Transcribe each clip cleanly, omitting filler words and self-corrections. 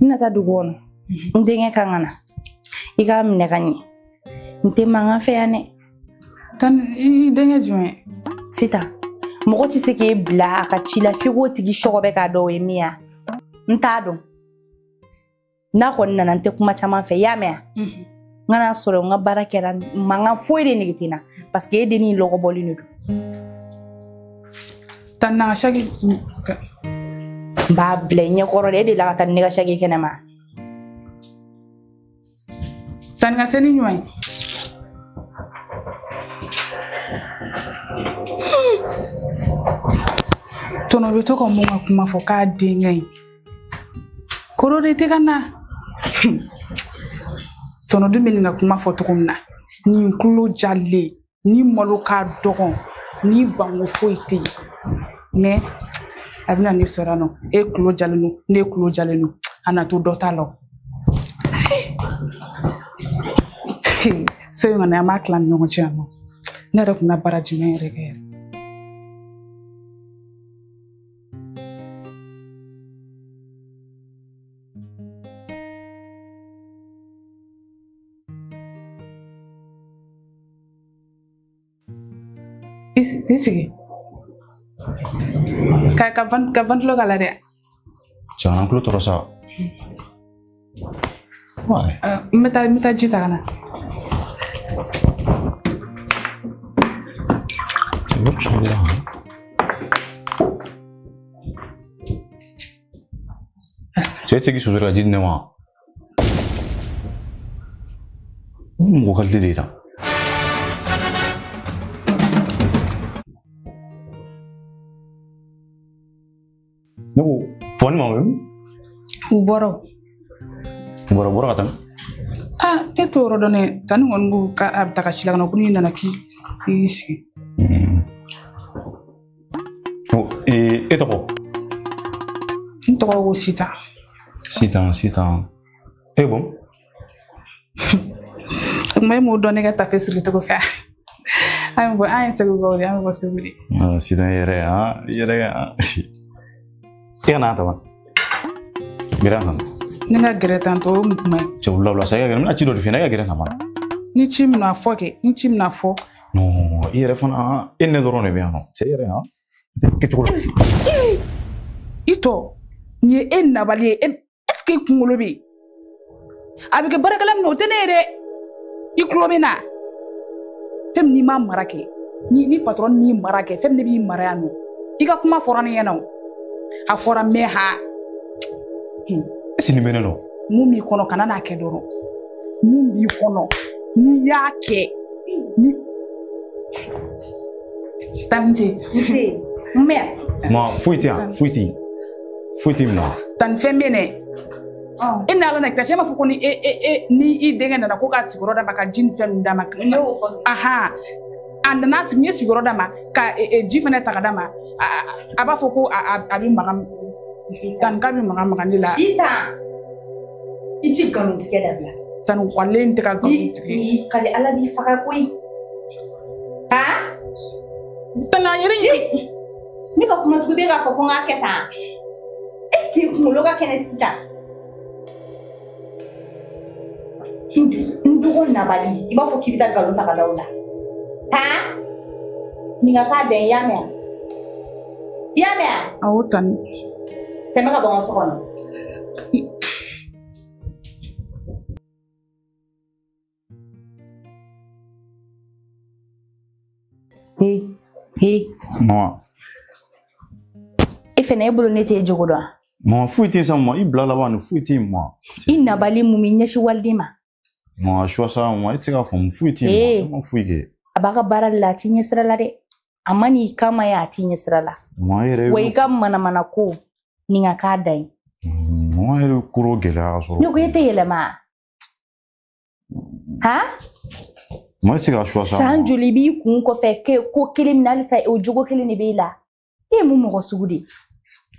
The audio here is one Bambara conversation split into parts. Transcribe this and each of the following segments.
N na taa dugu kɔnɔ. N denkɛ kan ka na. I k'a minɛ ka ɲɛ. N tɛ mankan fɛ yan dɛ. Tani i denkɛ jumɛn? Sitan, mɔgɔ tɛ se k'e bila a ka ci la f'i k'o tigi sɔgɔbɛ k'a dɔn o ye min ye. N t'a dɔn. N'a kɔni nana n tɛ kuma caman fɛ, i y'a mɛn wa? N kana sɔrɔ n ka baara kɛra mankan foyi de nege tɛ n na parce que e dennin lɔgɔbɔlen de don. Tani na n ka saki. N b'a bila i ɲɛkɔrɔ de, e delila ka taa ni ne ka saki ye kɛnɛma. Tani ka se ni ɲuman ye. Tɔnɔ bɛ to ka mun ka kuma fɔ k'a denkɛ ye. Koro de tɛ ka na. Tɔnɔ dun bɛ nin ka kuma fɔ cogo min na. Nin tulo jalen, ni malo ka dɔgɔn, ni banko foyi tɛ yen. Mais a bɛna ne sɔrɔ yan nɔ, e tulo jalen don, ne tulo jalen don, a na to dɔ ta la o. So in kɔni an b'a tila ni ɲɔgɔn cɛ yan nɔ. Ne yɛrɛ kun bɛna baara jumɛn yɛrɛ kɛ yɛrɛ? I sigi. Ka ventilo k'a la dɛ. Cɛ an tulo tɔɔrɔ sa. N bɛ taa ji ta ka na. Cɛ tɛ k'i sosoro ka ji di ne ma. Mɔgɔ qualité de ye tan. Ne ko fɔ ne ma o. U bɔra. U bɔra ka taa. Ah, e t'o yɔrɔ dɔn dɛ. Tani kɔni ko k'a bɛ taa ka ci la ka na ko n'i nana k'i sigi. E tɔgɔ? N tɔgɔ ko Sitan. Sitan. E bon? O tuma e m'o dɔn ne ka tafe siri cogo fɛ. An bɛ bɔ, an ye Segukaw de ye, an bɛ bɔ Segu de. Sitan yɛrɛ, i yɛrɛ. I ka na ta ban. Gɛrɛ tan. Ne ka gɛrɛ tan tɔ o ye mun kuma ye? Cɛ wula sa, i ka gɛrɛ, n bɛna ci dɔ de f'i ɲɛna, i ka gɛrɛ tan ban. Ni ci min na fɔ kɛ, ni ci min na fɔ. Non, i yɛrɛ fana, e ni ne dɔrɔn de bɛ yan nɔ. Cɛ i yɛrɛ, kɛcogo la. I tɔ, nin ye e nabali ye, est ce que i kunkolo bɛ yen? A bɛ kɛ baarakɛla min na o tɛ ne ye dɛ. I tulo bɛ na. Fɛn min n'i ma mara kɛ, ni patron m'i mara kɛ, fɛn min ne b'i mara yan nɔ. I ka kuma fɔra ne ɲɛna o. A fɔra mɛ ha. Est ce que nin bɛ ne nɔ? Mun b'i kɔnɔ kana n'a kɛ dɔrɔn. Mun b'i kɔnɔ n'i y'a kɛ ni. Tani ce. Nse, n bɛ yan. Ma foyi tɛ yan, foyi tɛ yen. Foyi tɛ yen nɔ. Tani fɛn bɛ yen dɛ. E ni Ala na kira cɛ, e m'a fɔ ko ni e ni i denkɛ nana ko ka sigiyɔrɔ d'a ma ka ji ni fɛn ninnu d'a ma. Ne y'o fɔ. Ahan. A nana sigi, n ye sigiyɔrɔ d'a ma ka ji fana ta ka d'a ma. A b'a fɔ ko a bɛ maga. Tani k'a bɛ maga ne la. Sitan, i ti nkalon tigɛ dabila. Tani walen tɛ ka nkalon tigɛ. Ni kale Ala b'i faga koyi. Han? Tani a yɛrɛ ye. Ne ka kuma tugun, i bɛ k'a fɔ ko n k'a kɛ tan. Est ce que i kunkolo ka kɛnɛ sisan? N dɔgɔ nabali, i b'a fɔ k'i bɛ taa nkalon ta ka da o la. Han? Nin ka k'a dan ye, i y'a mɛn wa? I y'a mɛn wa? Awɔ Tani. Tɛmɛ ka bɔ n ka so kɔnɔ. He. Mama. E fɛnɛ e bolo ne t'e jogo dɔn. Mama foyi tɛ yen sa mama, i bila laban ni foyi tɛ yen mama. I nabali mun b'i ɲɛsin waliden ma? Mama suwa sa mama, e tɛ se k'a faamu foyi tɛ yen mama, e ma foyi kɛ. A b'a ka baara de la, a t'i ɲɛsira la dɛ. A ma n'i kama ye, a t'i ɲɛsira la. Mama e yɛrɛ. Wa i ka manamana ko nin ka k'a dan ye. Mama yɛrɛ koro gɛlɛya ka sɔrɔ. Ne ko e tɛ yɛlɛma. Han? Mama e tɛ se ka suwa sa. San joli b'i kun kɔfɛ ko kelen min na halisa o jogo kelen de b'e la. E ye mun mɔgɔ sugu de ye?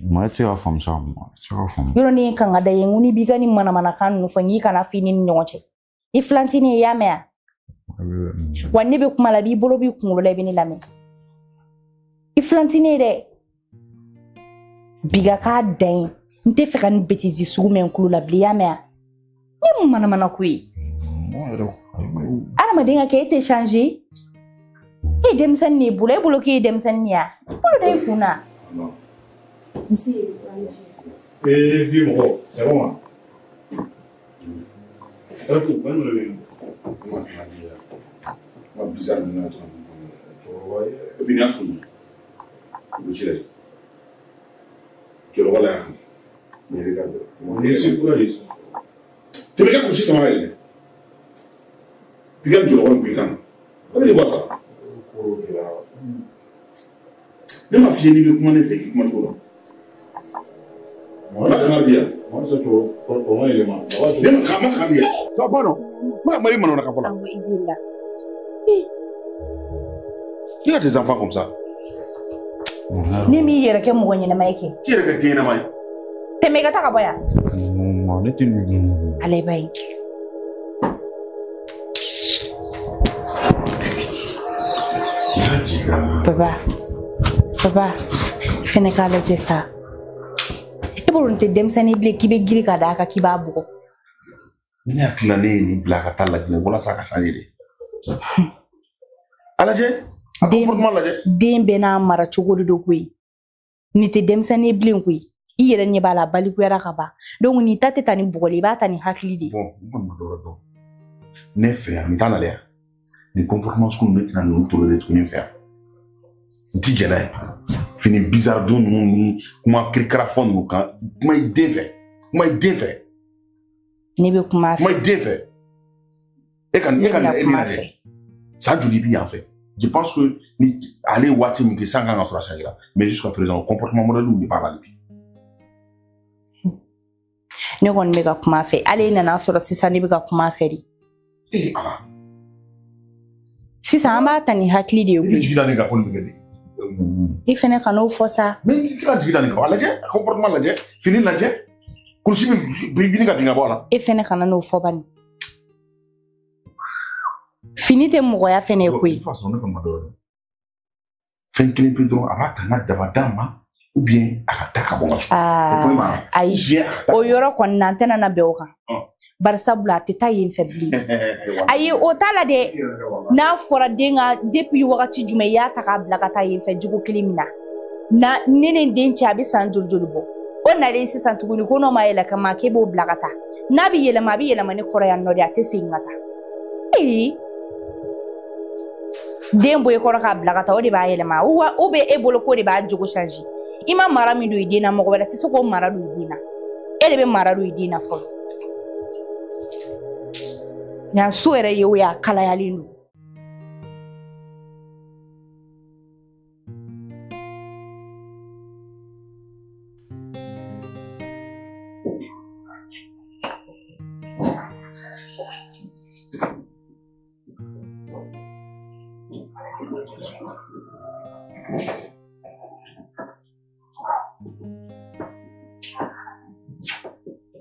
Mama e tɛ se k'a faamu sa mama, e tɛ se k'a faamu. Yɔrɔ ne ye kanga da ye, n ko n'i b'i ka nin manamanakan ninnu fɔ n k'i kana f'i ni ɲɔgɔn cɛ. I filantinin ye, i y'a mɛn wa? Wa ne bɛ kuma la, b'i bolo b'i kunkolo la, i bɛ ne lamɛn. I filantinin ye dɛ. Bi ka k'a dan ye. N tɛ fɛ ka nin bêtise sugu mɛn n tulo la bilen, i y'a mɛn wa? Ne mun manamana ko ye? Adamaden ka kɛ e tɛ changer. E ye denmisɛnnin de ye bolo, e bolo k'e ye denmisɛnnin ye wa? I bolo da i kun na. Nse. Eh, vieux mɔgɔ, c'est bon wa? Ko, bɛ yen. Ma bizarre ninnu na dɔrɔn. Et puis nin y'a faamu. Kurusi lajɛ. Jɔlɔkɔ la yan. Nin yɛrɛ ka bɔ. Tɛmɛ kɛ kurusi sama ka yɛlɛ. F'i ka jɔlɔkɔ in b'i kan. O de bɔ sa. Ne ma f'i ye n'i bɛ kuma ne fɛ k'i kuma cogo dɔn. Ma kan bi yan. Ne ma kan ma kan bi yan. Pardon. Ma i manamana ka fɔ la. Awɔ, i delila. Il y a des enfants comme ça. Ne m'i yɛrɛ kɛ mɔgɔ ɲɛnama ye kɛ. I yɛrɛ kɛ den ɲɛnama ye. Tɛmɛ i ka taa ka bɔ yan. Ne tɛ nin. Ale ba ye. Papa, papa, i fɛnɛ k'a lajɛ sa. E bolo nin tɛ denmisɛnnin bilen k'i bɛ girin ka d'a kan k'i b'a bugɔ. Ne hakili la ne ye nin bila ka taa Laginɛ walasa a ka changer de. A lajɛ. A comportement lajɛ. Den bɛɛ n'a mara cogo de don koyi. Nin tɛ denmisɛnnin ye bilen koyi. I yɛrɛ ɲɛ b'a la a balikuyara ka ban. Donc nin ta tɛ taa ni bugɔli i b'a ta ni hakili de ye. Bon, n kɔni ma dɔ wɛrɛ dɔn. Ne fɛ yan, n t'a nalen yan. Nin comportement sugu ninnu ne tɛna ninnu tolérer tuguni n fɛ yan. N ti jɛn n'a ye. Fini bizarre don ninnu ni kuma kirikara fɔ ninnu kan, kuma i den fɛ. Kuma i den fɛ. Ne bɛ kuma a fɛ. Kuma i den fɛ. E ka e ka e ni lajɛ. San joli bi yan fɛ. Je pense que ni ale ye waati min kɛ san kan ka sɔrɔ a changé la. Mais jusqu'à présent, comportement modèle de b'a la bi. Ne kɔni bɛ ka kuma a fɛ. Hali e nana sɔrɔ sisan ne bɛ ka kuma a fɛ de. Ee Ala. Sisan an b'a ta ni hakili de ye koyi. I bɛ jigi da ne kan ko nin bɛ kɛ de. I fɛnɛ kan'o fɔ sa. Mais i tɛ se ka jigi da nin kan. A lajɛ, a comportement lajɛ, fini lajɛ. Kurusi bɛ ɲini ka bin ka bɔ a la. E fɛnɛ kana n'o fɔ bani. Fini tɛ mɔgɔya fɛnɛ ye koyi. De toute façon, ne kɔni ma dɔ wɛrɛ dɔn. Fɛn kelen pe dɔrɔn, a b'a ta n ka daba d'a ma ou bien a ka taa ka bɔ n ka so. Ayi, o yɔrɔ kɔni na n tɛna na bɛn o kan. Bari sabula a tɛ taa yen fɛ bilen. Ayi, o t'a la dɛ. N'a fɔra den ka depuis wagati jumɛn i y'a ta k'a bila ka taa yen fɛ jogo kelen min na. Na ne ni n den cɛ a bɛ san joli joli bɔ. O nalen sisan tuguni ko n'o ma yɛlɛ kama k'e b'o bila ka taa. N'a bɛ yɛlɛma a bɛ yɛlɛma ne kɔrɔ yan nɔ de, a tɛ segin ka taa. Ee. Den bɔ i kɔrɔ k'a bila ka taa o de b'a yɛlɛma. O bɛ e bolo k'o de b'a jogo changer. I ma mara min don i den na, mɔgɔ wɛrɛ tɛ se k'o mara don i den na. E de bɛ mara don i den na fɔlɔ. Yan so yɛrɛ ye o ye, a kalayalen don.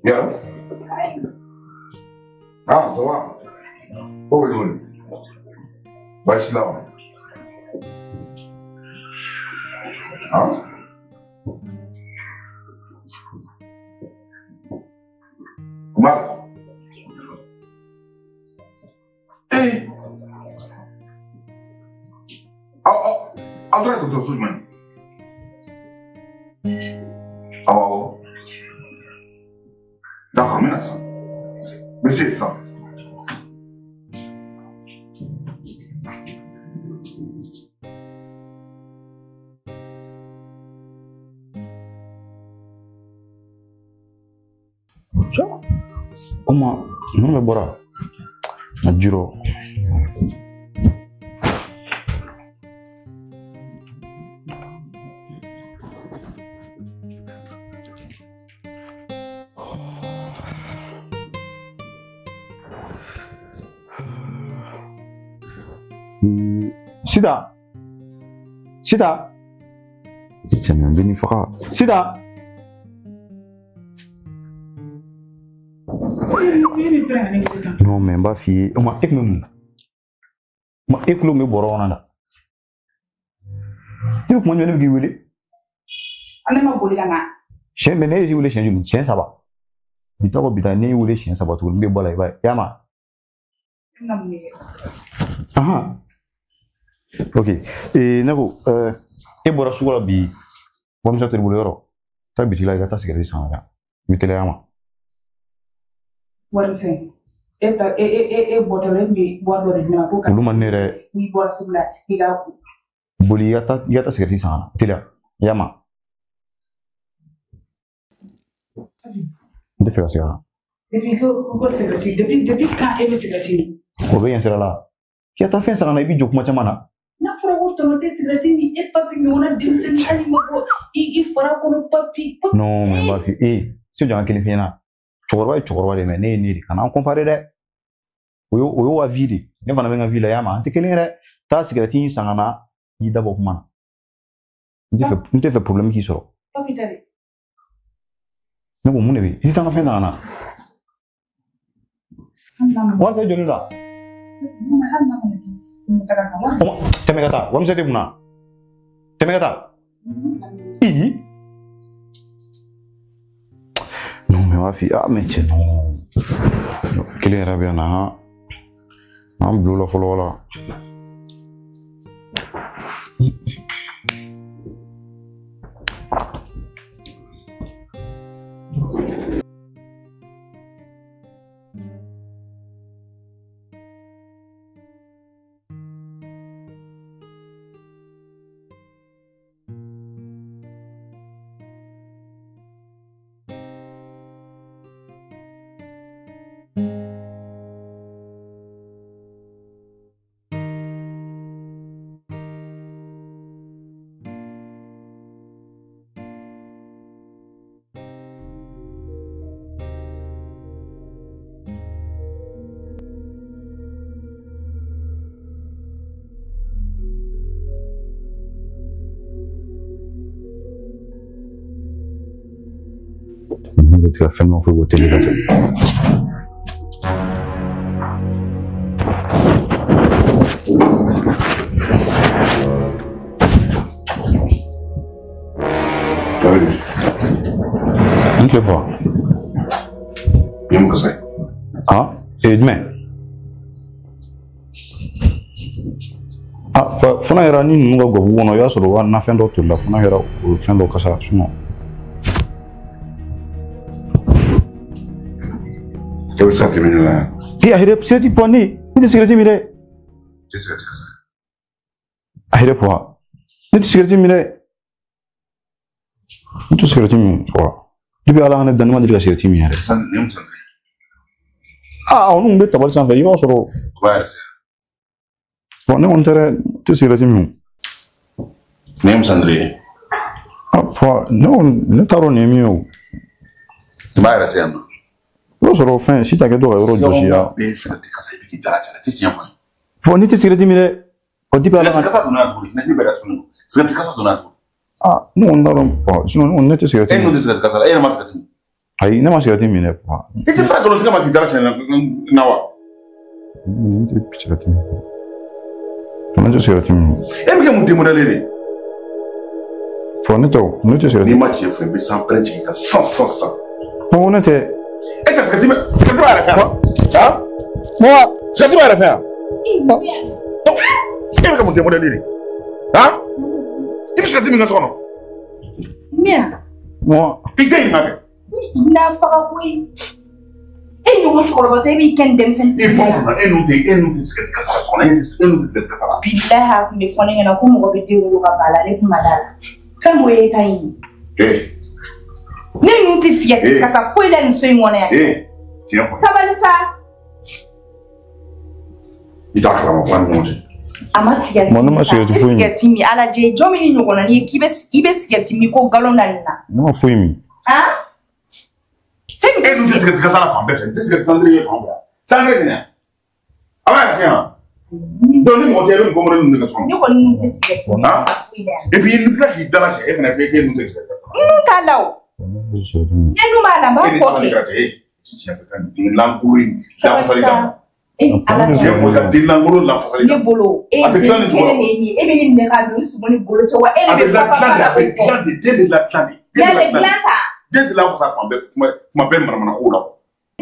Bien. Ah, ça va. Oh, oui. Baasi la wa? Ah? Kuma? Eh. Aw aw aw taara dɔgɔtɔrɔso jumɛn? Awɔ awɔ. D'accord, n bɛna sisan. N bɛ se yen sisan. Kuma ninnu bɛɛ bɔra a jurɔ. Sida, Sida, cɛ n bɛ nin faga. Sida. Non mais n b'a f'i ye, o ma e kun bɛ mun na? Ma e tulo bɛ bɔrɔ kɔnɔ la. E bɛ kuma jumɛn ne bɛ k'i wele? Ne ma boli ka na. Siɲɛ mɛ ne y'i wele siɲɛ joli? Siɲɛ 3. Bi ta kɔ bi ta ne y'i wele siɲɛ 3 tuguni n bɛ bɔ a la i b'a ye. I y'a mɛn? Ahan. Ok. Ne ko e bɔra sugu la bi warimisɛn t'i bolo yɔrɔ? Taa bitigi la i ka taa sigɛrɛti san ka na. I bɛ teliya ma. Warimisɛn. E ta e e e bɔtɔ e bɛ wari dɔ de di ne ma ko ka. Olu ma ne yɛrɛ. N'i bɔra sugu la i ka. Boli i ka taa sigɛrɛti san ka na. Teliya. I y'a mɛn? N tɛ fɛ ka segin a kan. Depuis ko sigɛrɛti depuis quand e bɛ sigɛrɛti min? O bɛ yen sira la. K'i ka taa fɛn san ka na i b'i jɔ kuma caman na. N'a fɔra ko tɔnɔ tɛ sigɛrɛti min e papi ɲɔgɔnna denmisɛnnin hali ma bɔ i fara kɔnɔ papi. Non mais n b'a f'i ye se jɔ an kelen f'i ɲɛna. Cɛkɔrɔba ye cɛkɔrɔba de ye mais ne ye ne de kana an comparer dɛ. O y'o ka vie de. Ne fana bɛ n ka vie la i y'a mɛn an tɛ kelen ye dɛ. Taa sigɛrɛti in san ka na i da bɔ kuma na. N tɛ fɛ problème k'i sɔrɔ. Papi ta de. Ne ko mun de bɛ yen? I tɛ taa n ka fɛn ta ka na. Warimisɛn joli la? Tɛmɛ ka taa warimisɛn tɛ kunna. Tɛmɛ ka taa. Ii. Non mais ma fille, ah mais cɛ non. Kelen yɛrɛ bɛ yan na han. An bil'o la fɔlɔ wala. Ne tɛ ka fɛn ma foyi bɔ teli la. N tɛ bɔ. Nin ye mun kasa ye? Ah, jumɛn? Ah, fana yɛrɛ ni ninnu ka gabugu kɔnɔ i b'a sɔrɔ u ka nafɛn dɔ tolila fana yɛrɛ o fɛn dɔ kasa sinon. E bɛ se ka tɛmɛ ne la yan. E a yɛrɛ sigɛrɛti bɔ ne tɛ sigɛrɛti min dɛ. Tɛ sigɛrɛti kasa. A yɛrɛ fɔ ne tɛ sigɛrɛti min dɛ. Ne tɛ sigɛrɛti min fɔ. Depuis Ala ka ne dan ne ma deli ka sigɛrɛti min yɛrɛ. Ah, olu bɛ tabali sanfɛ i b'a sɔrɔ. O b'a yɛrɛ se. Bon ne kɔni tɛ dɛ, n tɛ sigɛrɛti min. Nin ye musandiri ye. Ah, fɔ ne kɔni ne t'a dɔn nin ye min ye o. I b'a yɛrɛ se yan nɔ. I b'a sɔrɔ fɛn si t'a kɛ dɔw ka yɔrɔ jɔsi ya. Bɛɛ ye sigɛrɛti kasa i bɛ k'i dala cɛ i tɛ tiɲɛ fɔ n ye. Fɔ ne tɛ sigɛrɛti min dɛ. O depuis Ala ka. Sigɛrɛti kasa donna yan tuguni, fenêtre bɛɛ datugulen don. Sigɛrɛti kasa donna yan tuguni. Ah, ne kɔni t'a dɔn bon sinon ne kɔni ne tɛ sigɛrɛti E min. n'o tɛ sigɛrɛti kasa la, e yɛrɛ ma sigɛrɛti min. Ayi, ne ma sigɛrɛti min dɛ. I tɛ fara nkalontigɛ ma k'i dala cɛ na wa? Ne tɛ sigɛrɛti min. Ne tɛ sigɛrɛti min. E bɛ kɛ mun den modèle de ye? Fɔ ne tɛ o, ne tɛ sigɛrɛti. N'i ma tiɲɛ fɔ i bɛ sanpɛrɛn jigin ka san san san. Bon ne tɛ. E ka sigɛrɛti bɛ sigɛrɛti b'a yɛrɛ fɛ yan. Han? Moi. Sigɛrɛti b'a yɛrɛ fɛ yan. E bɛ kɛ mun den modèle de ye? Han? I bɛ sigɛrɛti min kɛ so kɔnɔ. Miya. Moi. I tɛ ɲininka kɛ. N'a faga koyi. E ɲɔgɔn cɛkɔrɔba tɛ e b'i kɛ nin denmisɛnnin. E bɔ kunna e n'u tɛ e n'u tɛ sigɛrɛti kasa la so kɔnɔ e n'u tɛ sigɛrɛti kasa la. Bilahi a tun bɛ fɔ ne ɲɛna ko mɔgɔ bɛ den wolo ka ban a la ne tun ma d'a la. Fɛn m'o ye ta in ye. Ee. Ne ninnu tɛ sigɛrɛti kasa foyi la nin so in kɔnɔ yan. Ee tiɲɛ fɔ. Sabali sa. I t'a kalama ko an ni ɲɔgɔn cɛ. A ma sigɛrɛti Bon, ne ma sigɛrɛti foyi min. Sigɛrɛti min Ala jɛ jɔn min ni ɲɔgɔnna ye k'i bɛ i bɛ sigɛrɛti min ko galon da nin na. Ne ma foyi min. Han? Fɛn min E n'u tɛ sigɛrɛti kasa la fan bɛɛ fɛ n tɛ sigɛrɛti sandiri ye fan bɛɛ. Sandiri tɛ ɲɛ. A b'a yɛrɛ se yan. Donc ni mɔgɔ tɛ e bɛ nin ko modèle ninnu de kɛ so kɔnɔ. Ne kɔni ninnu tɛ sigɛrɛti min Han? kasa foyi la yan. Et puis i bɛ tila k'i dala cɛ e fana bɛ e n'u tɛ sigɛrɛti kasa la. N t'a la o. Ne tɛ sigɛrɛti min. Ne nun b'a la n b'a E ni fɔ ala de kɛ. kɛra cɛ ye. Tiɲɛ fɔ ka den lankolon in Sabali lafasali sa. daminɛ. E Ala Tiɲɛ fɔ ka den lankolon lafasali ne daminɛ. bolo e A tɛ dilan nin cogo la. e de ye nin ye e bɛ nin minɛ k'a don i sogo ni golo cɛ wa e A de bɛ bɛ papa ladilan de la a bɛ o kɔ. dilan de den bɛ ladilan de. Den Y'a bɛ bɛ ladilan de. dilan ta. Den tɛ lafasa fan bɛɛ kuma bɛɛ manamana ko la.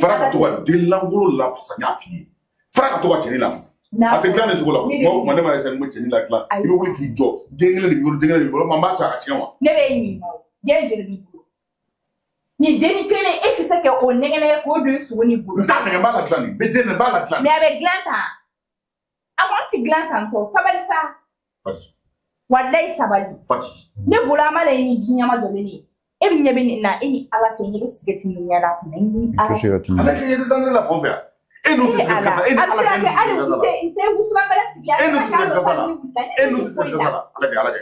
Fara ka to ka den lankolon lafasa n y'a f'i ye. Fara ka to ka cɛnin lafasa. A tɛ dilan nin cogo la. Kuma o kuma ne ma essayer n bɛ cɛnin ladilan. I bɛ wuli k'i jɔ. Den kelen de b'i bolo, den kelen de b'i bolo. N b'a to a ka tiɲɛ wa? Ne bɛ e ɲininka o. Den joli b'i bolo? Nin denni kelen e tɛ se ka o nɛgɛ k'o don i sogo n'i bolo. N t'a nɛgɛ n b'a ladilan nin. Bɛ den n b'a ladilan. Mais a bɛ dilan tan. A kɔni tɛ dilan tan tɔ. Sabali sa. Fati. Walayi sabali. Fati. Ne bolo an b'a lajɛ ni ji ɲɛma jɔlen ye. E bɛ ɲɛ bɛ nin na e ni Ala cɛ ɲɛ bɛ sigɛriti min ɲɛ la a kunna i ni Ala cɛ. Ala k'i ɲɛ tɛ sangare la fan fɛ yan. E n'u tɛ sigɛriti kasa e ni Ala cɛ e n'u tɛ sigɛriti kasa la. N tɛ wusulan bɛrɛ sigi E n'u tɛ sigɛriti kasa la. E n'u tɛ sigɛriti kasa la. Alajɛ alajɛ.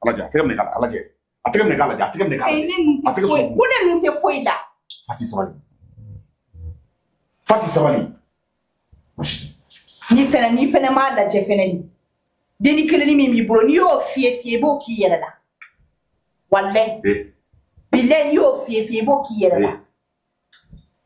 Alajɛ a tɛgɛ minɛ k'a la alajɛ. A tɛgɛ minɛ k'a lajɛ a tɛgɛ minɛ k'a lajɛ. A tɛgɛ sɔn. Ko ne ninnu tɛ foyi la. Fati sabali. Fati sabali. Ni fɛnɛ m'a lajɛ fɛnɛ ni. Denni kelenni min b'i bolo n'i y'o fiyɛ fiyɛ i b'o k'i yɛrɛ la. Walayi. Bilayi n'i y'o fiyɛ fiyɛ i b'o k'i yɛrɛ la.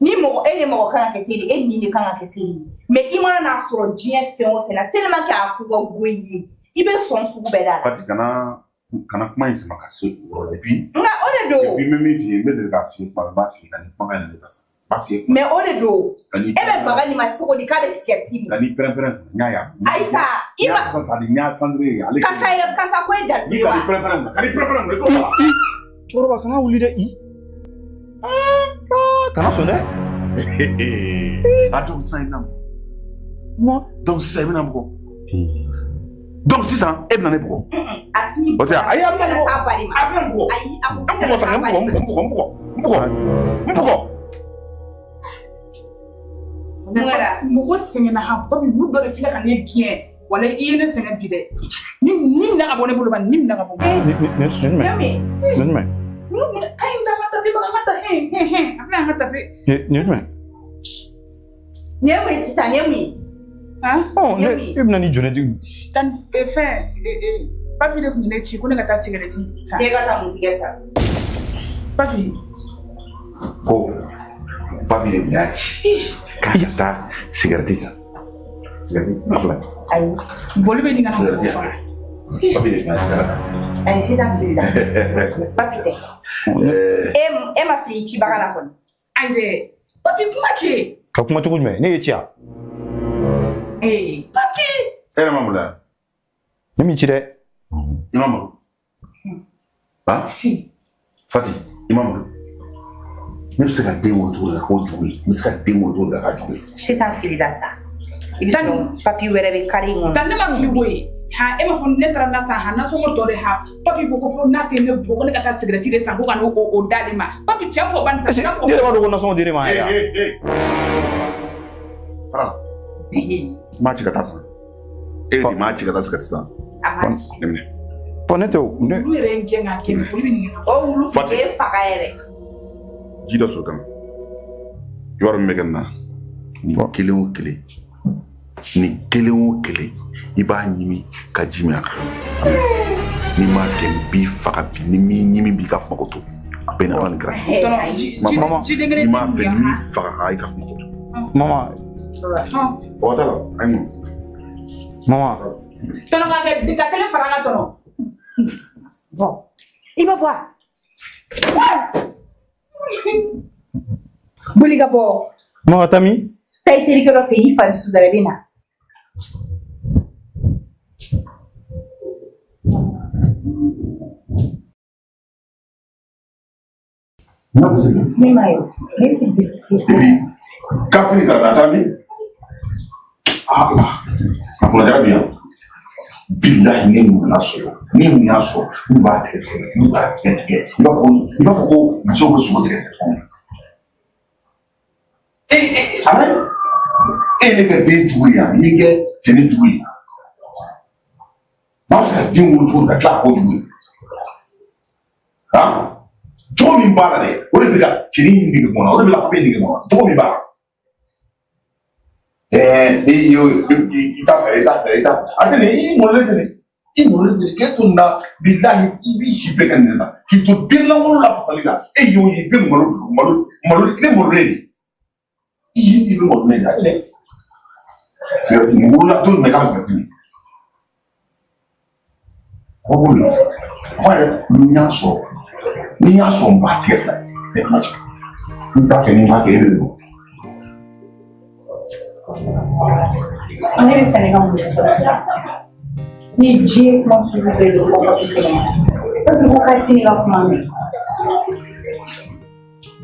Ni mɔgɔ e ni mɔgɔ kan ka kɛ teri e ni de kan ka kɛ teri ye. Mais i mana n'a sɔrɔ diɲɛ fɛn o fɛn na tellement que a ko ka go i ye i bɛ sɔn sugu bɛɛ da la. Fati kana kuma in sama ka se o yɔrɔ la et puis. Nka o de don. Et puis n bɛ min f'i ye n bɛ deli k'a f'i ye kuma bɛɛ n b'a f'i ye ka nin kumakan in de ta sa. N b'a f'i ye. Mais o de don. E bɛ baga nin ma cogo di k'a bɛ sigɛriti min. Ka n'i pɛrɛn-pɛrɛn n y'a ye. Ayi sa i ma. Kasa ta di n y'a sandire ye ale. Kasa ye kasa ko ye dalu ye wa. Ka n'i pɛrɛn-pɛrɛn ka n'i pɛrɛn-pɛrɛn i t'o la. Cɛkɔrɔba kana wuli dɛ i. Kana sɔn dɛ. A donc sisan i bɛna bugɔ. Donc sisan i bɛna bugɔ. Donc sisan e bɛna ne bugɔ. O tɛ ayi a bɛna bugɔ. A bɛna bugɔ. N bugɔ sa n bugɔ n bugɔ n bugɔ n bugɔ n bugɔ. Mɔgɔ sɛgɛnna han Papi olu dɔ de filɛ ka ne gɛn wala i ye ne sɛgɛn bi dɛ. Ni minɛ ka bɔ ne bolo ba ni minɛ ka bɔ. Nin jumɛn? Nin jumɛn? Ka ɲi ta ka tafe ba ka tafe hɛn a filɛ an ka tafe. Nin jumɛn? Nin ye mun ye sisan nin ye mun ye? Ɔ ne e bɛna ni jɔn de tan fɛn Papi de tun ye ne ci ko ne ka taa sigɛrɛti san. E ka taa mun tigɛ san? Papi. Ko Papi de tun y'a ci k'a ka taa sigɛrɛti san. Sigɛrɛti a filɛ. Ayi. Boli bɛ nin ka na mɔgɔ faga. Papi de tun y'a ci k'a ka taa. Ayi sisan filila. Papi tɛ. E ma fili i cibaga la kɔni. Ayi dɛ Papi kuma kɛ. Ka kuma cogo jumɛn ne ye ci yan. Papi. E yɛrɛ ma maloya. Ne m'i ci dɛ. I ma malo. Han? Fati i ma malo. Ne bɛ se ka den wolo cogo di la k'o jugu ye. N bɛ se ka den wolo cogo di la k'a jugu ye. Sisan filila sa. I bɛ sɔrɔ papi wɛrɛ bɛ kari in kɔnɔ. Tan ne ma fili koyi. Ha e ma fɔ ne taara na san ha nasɔngɔ tɔ de ha Papi ko ko fo n'a tɛ ne bugɔ ko ne ka taa sigɛrɛti de san ko ka n'o o d'ale ma. Papi cɛ fɔ bani sa cɛ fɔ. Ne yɛrɛ b'a dɔn ko nasɔngɔ dir'e ma yɛrɛ. Fara la. N m'a ci ka taa san. E de m'a ci ka taa sigɛrɛti san. A ma ci. Ne minɛ. Bɔn ne tɛ o. Olu yɛrɛ ye n gɛn k'a kɛ olu bɛ nin. O wulu tun bɛ faga yɛrɛ. Ji dɔ sɔrɔ ka na. I b'a dɔn min bɛ kɛ nin na. Nin kelen o kelen. Nin kelen o kelen. I b'a ɲimi ka ji min a kan. N'i m'a kɛ n b'i faga bi ni m'i ɲimi b'i ka mako to. A bɛ na ala ni kira. Mama n'i m'a fɛ n b'i faga i ka mako to. Mama. O t'a la ayi. Mama. Tɔnɔ ka kɛ ka tɛlɛ fara an kan tɔnɔ. Bɔn i ma bɔ a. Boli ka bɔ. Mama taa min? Taa i terikɛ dɔ fɛ yen i fa dusu dara i bɛ na. Ne m'a ye ne tɛ bisiki. Kafiri ka na taa min? A kunna bi yan. Bilahi ne mun y'a sɔrɔ ni mun y'a sɔrɔ n b'a tigɛ tigɛ n b'a tigɛ tigɛ i b'a fɔ ko musow bɛ sogo tigɛ tigɛ cogo min. Ala e ye ne kɛ den jugu ye yan n y'i kɛ cɛnin jugu ye. Maa bɛ se ka den wolo cogo di ka tila k'a k'o jugu ye? Han? Cogo min b'a la dɛ o de bɛ ka cɛnin in nege bɔ n na o de bɛ ka papiye nege bɔ n na cogo min b'a la. I t'a fɛ i t'a fɛ i t'a fɛ a tɛ nin i malolen tɛ nin i malolen tɛ nin k'e to nin na bilahi i b'i si bɛɛ kɛ nin de la k'i to den lankolon la fasali la e y'o ye i bɛ malo malo malo ne malolen de i ye i bɛ malolen de a tɛ nin sigɛrɛti nin wolola don jumɛn k'a bɛ sigɛrɛti min o b'o la fɔ yɛrɛ ni n y'a sɔrɔ ni n y'a sɔrɔ n b'a tigɛ fila ye. N t'a kɛ ni n b'a kɛ e de don. Ne bɛ fɛ ne ka mun de fɔ sisan? Ni diɲɛ kuma sugu bɛɛ de fɔ papi fɛnɛ ma. Papi ko k'a ti ne ka kuma mɛn.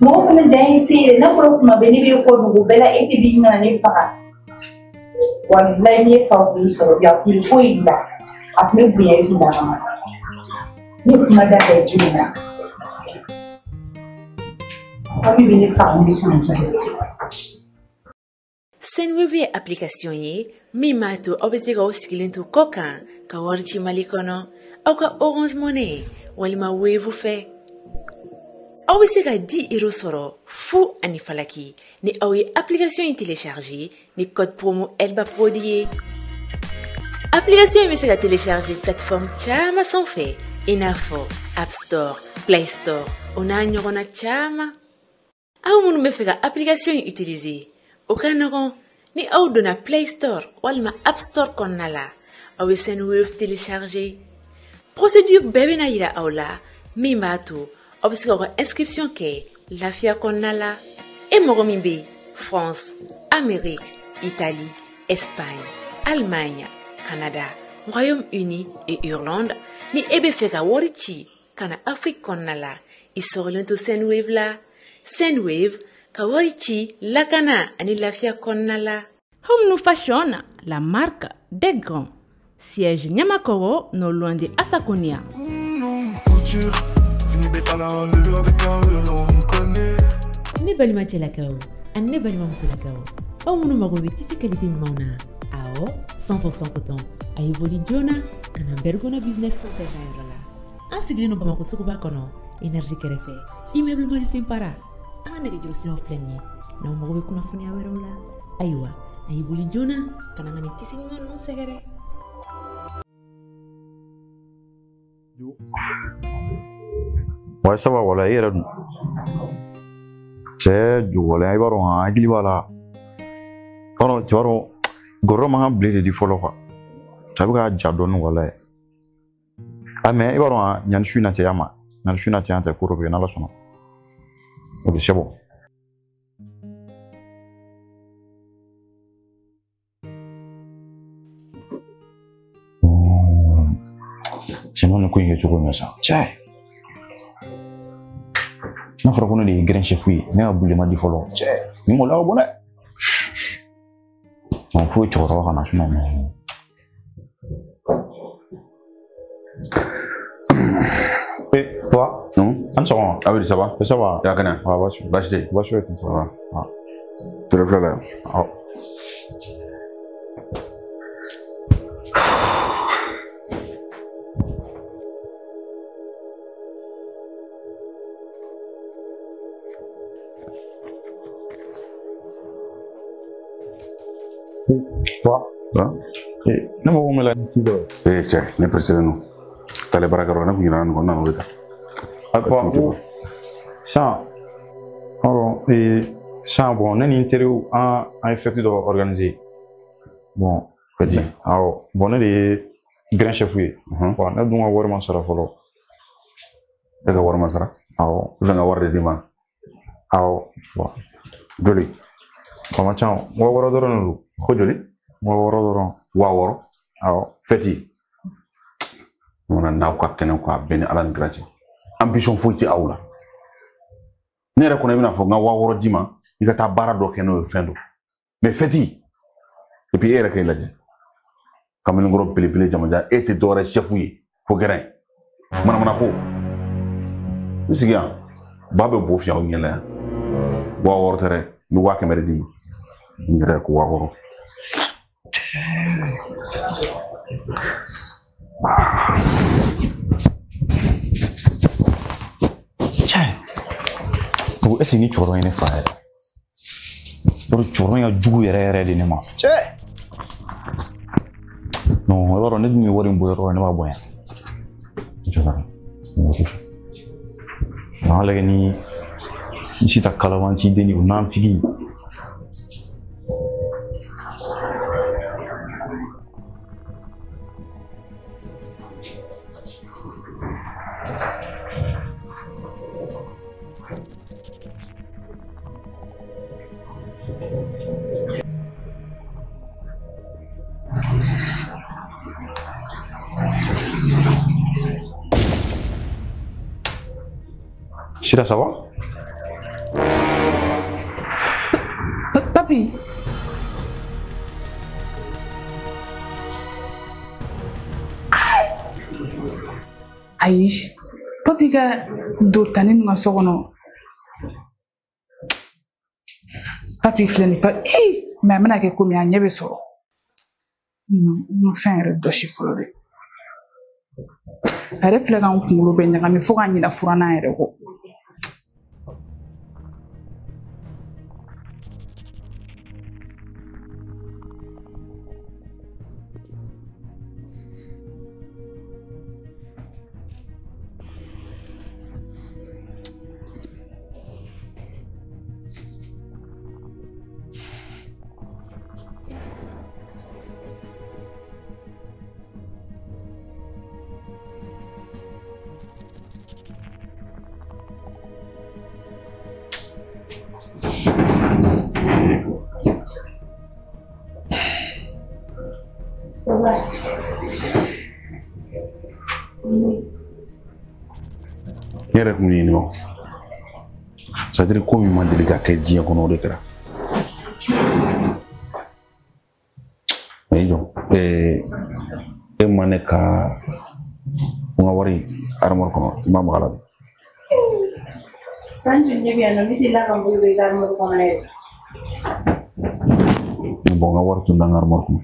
Mɔgɔ fɛnɛ dan ye se ye dɛ. N'a fɔra kuma bɛɛ ne b'e kɔ dugu bɛɛ la e tɛ b'i nana ne faga. Walayi n'i ye fa kun sɔrɔ bi a kun bɛ foyi bila. A kun bɛ bonya i kun dama. Ne kuma da bɛɛ jumɛn na? Papi bɛ ne faga ni sɔn. Sendwave ye application ye min b'a to aw bɛ se k'aw sigilen to kɔ kan ka wari ci Mali kɔnɔ aw ka Orange Money walima Wave fɛ. Aw bɛ se ka 10 euros sɔrɔ fu ani falaki ni aw ye application in télécharger ni code promo Elba Prod ye. Application in bɛ se ka télécharger plateforme caman sanfɛ i n'a fɔ App Store, Play Store o n'a ɲɔgɔnna caman. Aw minnu bɛ fɛ ka application in utiliser o ka nɔgɔn ni aw donna Play Store walima App Store kɔnɔna la aw bɛ Sendwave télécharger. Procédure bɛɛ bɛna yira aw la min b'a to aw bɛ se k'aw ka inscription kɛ lafiya kɔnɔna la. E mɔgɔ min bɛ France, Amérique, Italie, Espagne, Allemagne, Canada, Royaume-Uni et Irlande ni e bɛ fɛ ka wari ci ka na Afrique kɔnɔna la i sɔrɔlen to Sendwave la. Sendwave ka wari ci lakana ani lafiya kɔnɔna la. Home New Fashion, la marque des grands. Siège Niamakoro, non loin de Assakonia. Ne balima cɛlakaw ani ne balima musolakaw aw minnu mago bɛ tisi qualité ɲumanw na awɔ 100% coton a ye boli joona ka na Bergona Business Center ka yɔrɔ la. An sigilen don Bamakɔ suguba kɔnɔ énergie kɛrɛfɛ immeuble Mali Senpara. An ka nɛgɛjuru siraw filɛ nin ye n'aw mago bɛ kunnafoniya wɛrɛw la ayiwa a ye boli joona ka na ka nin tisi ɲuman ninnu sɛgɛrɛ. Ouais, ça va, voilà, i yɛrɛ dun. Cɛ jɔlen i b'a dɔn han hakili b'a la. Kɔrɔ cɛ b'a dɔn gɔrɔ man kan bilen de di fɔlɔ quoi. Cɛ bɛ ka ja dɔɔni walayi. Ah mais i b'a dɔn han ɲani su in na cɛ ya ma. Ɲani su in na cɛ yan tɛ ko dɔ bɛ yen n'Ala sɔnna. Ok, c'est bon. Cɛ ma nin ko in kɛ cogo min na sa. Cɛ. N'a fɔra ko ne de ye grand chef ye ne ka bule ma di fɔlɔ. Cɛ nin maloya ka bon dɛ. Non fo cɛkɔrɔba ka na sinon. Eh, toi? Non? An sɔgɔma. Ah oui, ça va? Ça va. Ya kɛnɛ? Ah, baasi. Baasi tɛ yen? Baasi foyi tɛ yen, ça va. Ah. Tɛrɛ filɛ la yan. Awɔ. Toi? Hein? Ne mago bɛ la ni ci dɔ ye. Eh cɛ, ne pressé don. T'ale baarakɛyɔrɔ la, ne kun ɲinɛna nin kɔ, n nana o de ta. Ah, bon, sisan, sisan bon, ne ni n teriw an ye fête dɔ organiser. Bon, Fête? Awɔ, bon ne de ye grand chef ye. Bon, ne dun ka wari ma sara fɔlɔ. E ka wari ma sara? Awɔ. I fɛ ka wari de d'i ma? Awɔ. Bon. Joli? O ma ca o, 6000 dɔrɔn de don. Ko joli? 6000 dɔrɔn. 6000? Awɔ. Fête? N n'aw ka kɛnɛ ko a bɛɛ ni Ala ni kira cɛ. Ambition foyi tɛ aw la. Ne yɛrɛ kɔni bɛna fɔ n ka 6000 d'i ma i ka taa baara dɔ kɛ n'o ye fɛn dɔ. Mais fête, et puis e yɛrɛ k'e lajɛ. Kamalenkɔrɔ belebele jamajan e tɛ dɔwɛrɛ chef ye fo gɛrɛn. Manamana ko. N sigi yan ba bɛ bo fiyɛ aw ɲɛ la yan. 6000 tɛ dɛ, n bɛ 500 de d'i ma. N yɛrɛ ko 6000. Cɛ, est-ce que ni cɛkɔrɔba in ne fa yɛrɛ? Yɔrɔ cɛkɔrɔba in ka jugu yɛrɛ yɛrɛ de ne ma. Cɛ! Non, i b'a dɔn ne dun ye wari in bɔ yɔrɔ ne b'a bɔ yan. Cɛkɔrɔba, mɔgɔ tɛ fɛ. An lajɛ ni n si ta kalabanci den o n'an figi. Sira, ça va? Papi. Ayi, papi ka don tani nin ka so kɔnɔ. Papi filɛ nin ye, mais a bɛna kɛ komi a ɲɛ bɛ sɔrɔ. N ma fɛn yɛrɛ dɔ si fɔlɔ dɛ. A yɛrɛ filɛ ka n kunkolo bɛɛ ɲagami fo ka ɲinɛ furannan yɛrɛ kɔ. Ne yɛrɛ kun ye nin o c'est-à-dire ko min ma deli ka kɛ diɲɛ kɔnɔ o de kɛra. Mais jɔ e ma ne ka n ka wari armoire kɔnɔ i ma maga la. San joli ne bɛ yan nɔ ne delila ka n bolo bɔ i ka armoire kɔnɔ yɛrɛ. Bon n ka wari tun bɛ n ka armoire kɔnɔ.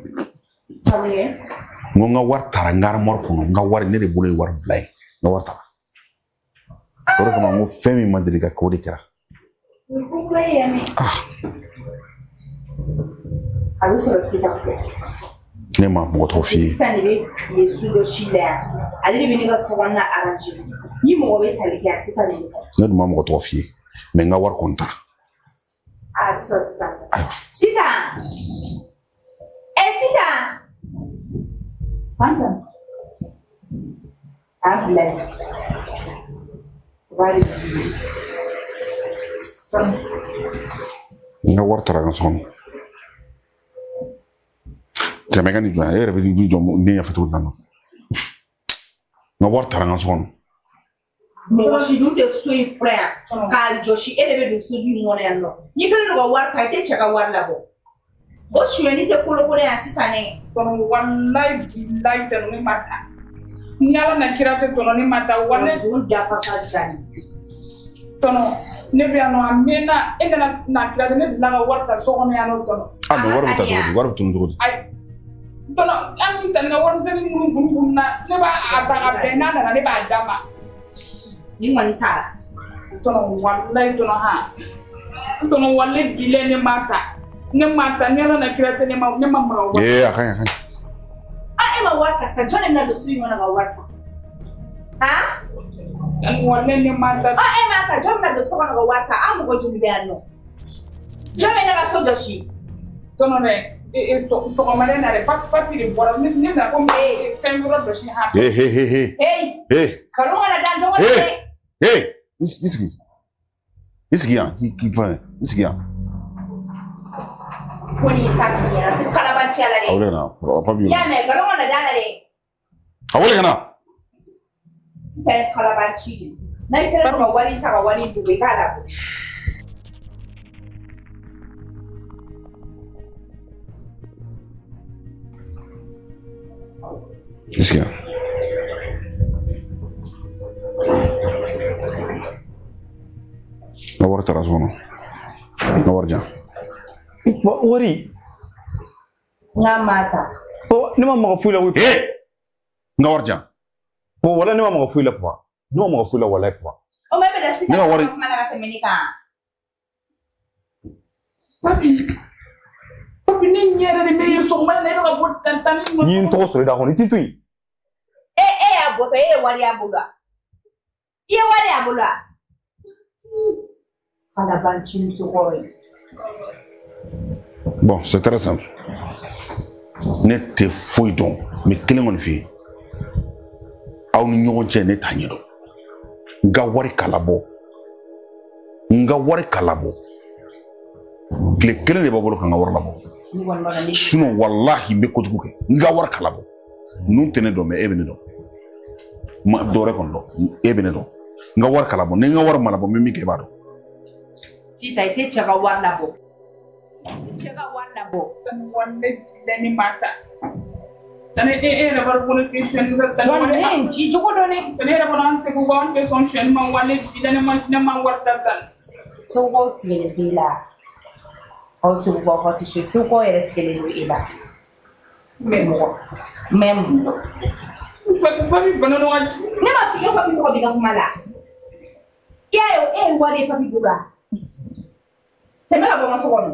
N ko n ka wari taara n ka armoire kɔnɔ n ka wari ne de bolo ye wari bila yen n ka wari taara. O de kama n ko fɛn min ma deli ka kɛ o de kɛra. A bɛ sɔrɔ sisan. Ne ma mɔgɔ tɔgɔ f'i ye. Sisan de bɛ tile so dɔ si la yan. Ale de bɛ ne ka so kɔnɔna arranger. Ni mɔgɔ bɛ tali kɛ a tɛ taa nin kɔ. Ne dun ma mɔgɔ tɔgɔ f'i ye mais n ka wari kɔni taara. A bɛ sɔrɔ sisan. Sisan. Ɛ sisan. Fanta. A bila yen. N ka wari taara n ka so kɔnɔ. Tɛmɛ ka nin jɔ yan e yɛrɛ bɛ i jɔ n den ɲɛfɛ cogo di na. N ka wari taara n ka so kɔnɔ. Mɔgɔ si dun tɛ so in fura yan k'a jɔsi e de bɛ don soju in kɔnɔ yan nɔ. N'i kɛlen don ka wari ta i tɛ cɛ ka wari labɔ. O sonyɛni tɛ kolokolo yan sisan dɛ. Walayi bilayi tɛnɛ ne ma ta. Ni ala na kira cɛ tɔnɔ ne ma ta wale. O dafasa jani. Tɔnɔ ne bɛ yan nɔ a mɛnna e nana na kira cɛ ne delila ka wari ta so kɔnɔ yan nɔ tɔnɔ. A mais wari bɛ ta cogo di wari bɛ tunun cogo di. Ayi tɔnɔ an bɛ ta ni ka warimisɛnnin minnu kun kun na ne b'a ta ka bɛn n'a nana ne b'a d'a ma. Ni kɔni taara. Tɔnɔ walayi tɔnɔ han tɔnɔ wale dilen ne ma ta ne ma ta ni ala na kira cɛ ne ma maga wari. Ee a ka ɲi a ka ɲi. E ma wari ta sisan jɔn de bɛna don so in kɔnɔ ka wari ta? Han? Wale ne ma ta. E ma ta jɔn bɛna don so kɔnɔ ka wari ta? An mɔgɔ joli bɛ yan nɔ? Jɔn bɛ ne ka so jɔsi? Tɔnɔ dɛ sɔgɔmada in na dɛ papi de bɔra ne nana ko fɛn yɔrɔ jɔsi han. Ee he he he. Ee. Nkalon kana da n dɔgɔnin dɛ. Ee i sigi i sigi yan k'i fɛn i sigi yan. Ko n'i ta f'i ɲɛna ko kalabanciya la dɛ. A wele ka na papi. I y'a mɛn nkalon kana da la dɛ. A wele ka na. Sisan ye kalabanci de ye. N'a i kɛlen don ka wari ta ka wari dogo i k'a labɔ. I sigi yan. N ka wari taara so kɔnɔ. N ka wari di yan. Wari. N ka ma ta. Ne ma maga foyi la koyi. Ee n ka wari di yan. Bon wala ne ma maga foyi la papa. Ne ma maga foyi la walayi papa. O ma e bɛ da sisan Ne ka wari. Kuma la ka tɛmɛ ne kan. Papi papi ne ɲɛ yɛrɛ de bɛ ye sɔgɔma in na e bɛ ka bɔ tan tan ni. N'i ye n tɔgɔ sɔrɔ i da kɔnɔ i t'i to yen. E y'a bɔtɔ e ye wari y'a bolo wa? I ye wari y'a bolo wa? Kalabanci musokɔrɔ ye. Bon, c'est très simple. Ne tɛ foyi dɔn mais kelen kɔni f'i ye. Aw ni ɲɔgɔn cɛ ne t'a ɲɛdɔn. N ka wari k'a labɔ. N ka wari k'a labɔ. Tile kelen de b'a bolo ka n ka wari labɔ. Sinon walahi n bɛ kojugu kɛ. N ka wari ka labɔ. Ninnu tɛ ne dɔn mais e bɛ ne dɔn. Ma dɔ wɛrɛ kɔni dɔn. E bɛ ne dɔn. N ka wari ka labɔ. Ni n ka wari ma labɔ n bɛ min kɛ i b'a dɔn. Sisan i tɛ cɛ ka wari labɔ. Cɛ ka wari labɔ. Ne ma ta. Tani e yɛrɛ b'a dɔn ko ne tɛ sonyɛli kɛ. Jɔn ne ye n ci cogo dɔn dɛ. Ne yɛrɛ b'a dɔn an Segukaw an tɛ sɔn sonyɛli ma wa ne bi la ne ma ne ma wari ta tan. Segukaw tigɛlen b'e la. Aw Segukaw ka tɛ se Segukaw yɛrɛ tigɛlen don e la. Mais mɔgɔ mais mun dɔn. Papi bana dɔn ka ci. Ne ma f'i ye papi tɔgɔ b'i ka kuma la. I y'a ye e ye wari ye papi bolo wa? Tɛmɛ ka bɔ n ka so kɔnɔ.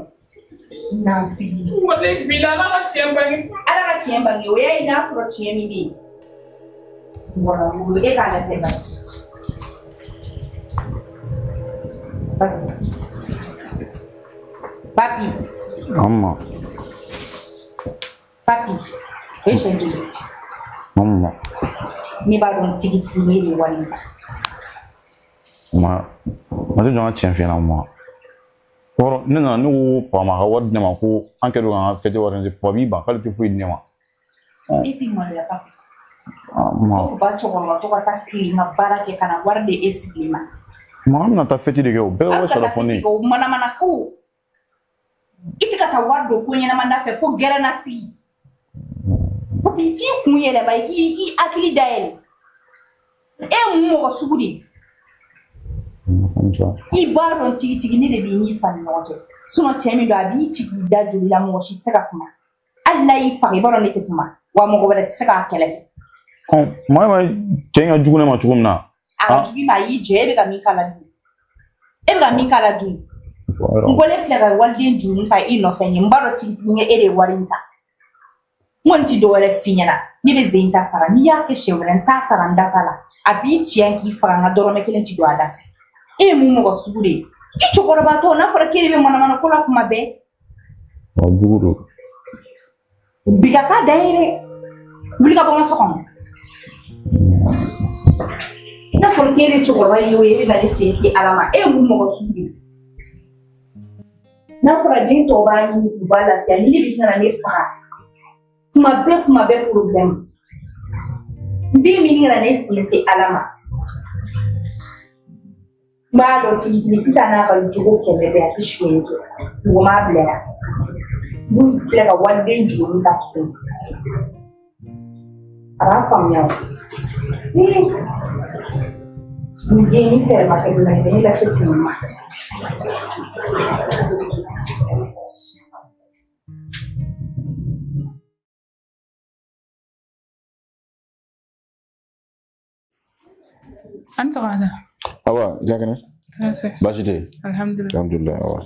Nafigi. Wale bi la Ala ka tiɲɛ bange. Ala ka tiɲɛ bange o y'a ye n'a sɔrɔ tiɲɛ min bɛ yen. Mɔgɔ e k'a lajɛ ban. Papi. Amma. Papi. O ye siɲɛ joli ye? Amma. Ne b'a dɔn tigitigi ne de ye wari in ta. Ma tɛ jɔ n ka tiɲɛ f'i ɲɛna ma. Wɔrɔ ne nana ne ko papa ma ka wari di ne ma ko an kɛlen don k'an ka fɛti wari papa b'i ban k'ale tɛ foyi di ne ma. E t'i maloya papi. Ma. O ba cɛkɔrɔba to ka taa tilen ka baara kɛ ka na wari di e sigilen ma. Ma an bɛna taa fɛti de kɛ o bɛɛ wari sara fɔ ne ye. O manamanako. I tɛ ka taa wari don ko ɲɛnama da fɛ fo gɛrɛnna sigi. Papi i t'i kun yɛlɛma i k'i hakili dayɛlɛ. E ye mun mɔgɔ sugu de ye? I b'a dɔn tigitigi ne de b'i n'i fa ni ɲɔgɔn cɛ. Sinon cɛ min don a b'i ci k'i da joli la mɔgɔ si tɛ se ka kuma. Hali n'a y'i faga i b'a dɔn ne tɛ kuma. Wa mɔgɔ wɛrɛ tɛ se k'a kɛlɛ kɛ. Maa ma cɛ in ka jugu ne ma cogo min na. A ka jugu i ma a y'i jɛ e bɛ ka min k'a la dun. E bɛ ka min k'a la dun. N ko ne filɛ ka waliden juru ta i nɔfɛ n ye n b'a dɔn tigitigi e de ye wari in ta. N kɔni ti dɔwɛrɛ f'i ɲɛna. Ne bɛ zen ta sara n'i y'a kɛ siɲɛ wɛrɛ n t'a sara n da t'a la. A b'i tiɲɛ k'i faga n ka dɔrɔmɛ kelen ti don a da fɛ. E ye mun mɔgɔ sugu de ye? I cɛkɔrɔbatɔ n'a fɔra k'e de bɛ manamana ko la kuma bɛɛ. Wa jugu don. Bi ka k'a dan ye dɛ. Wuli ka bɔ n ka so kɔnɔ. N'a fɔra k'e de cɛkɔrɔba ye o ye e bɛ na ne sen se Ala ma. E ye mun mɔgɔ sugu de ye? N'a fɔra den tɔw b'a ɲini k'u b'a lafiya ni ne bɛ ka na ne faga. Kuma bɛɛ problème. Den min kana ne sen se Ala ma. N b'a dɔn tigitigi sisan n'a ka jogo kɛmɛ bɛɛ a tɛ sonyɛ kɛ. Mɔgɔ m'a bila yan. N'u filɛ ka waliden juru ta tuguni. A b'a faamuya o. Nin den ni fɛɛrɛ ma kɛ min na, ne lase kun ma. An sɔgɔma. Awa, i ka kɛnɛ? Baasi tɛ yen. Alhamdulilah. Alhamdulilah, awa.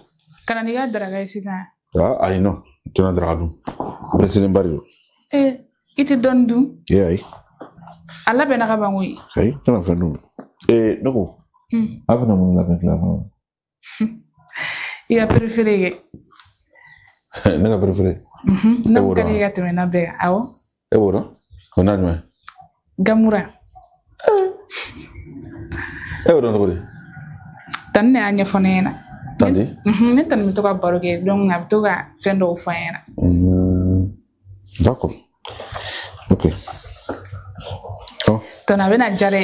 Ka na n'i ka daraka ye sisan. Ayi non, n tɛna daraka dun. Presselenba de don. I tɛ dɔɔnin dun? Ee ayi. A labɛnna ka ban koyi. Ayi, n tɛna fɛn dun. Ne ko. A bɛna mun labɛn tila kɔnɔ? I ka préféré kɛ. Ne ka préféré? Ne ko ka di ka tɛmɛ n'a bɛɛ kan, awɔ. E b'o dɔn? O n'a jumɛn? Gamura. E y'o dɔn cogo di? Tani ne y'a ɲɛfɔ ne ɲɛna. Tanti? Ne tani bɛ to ka baro kɛ donc a bɛ to ka fɛn dɔw fɔ an ɲɛna. D'accord. Ok. Tani a bɛna ja dɛ.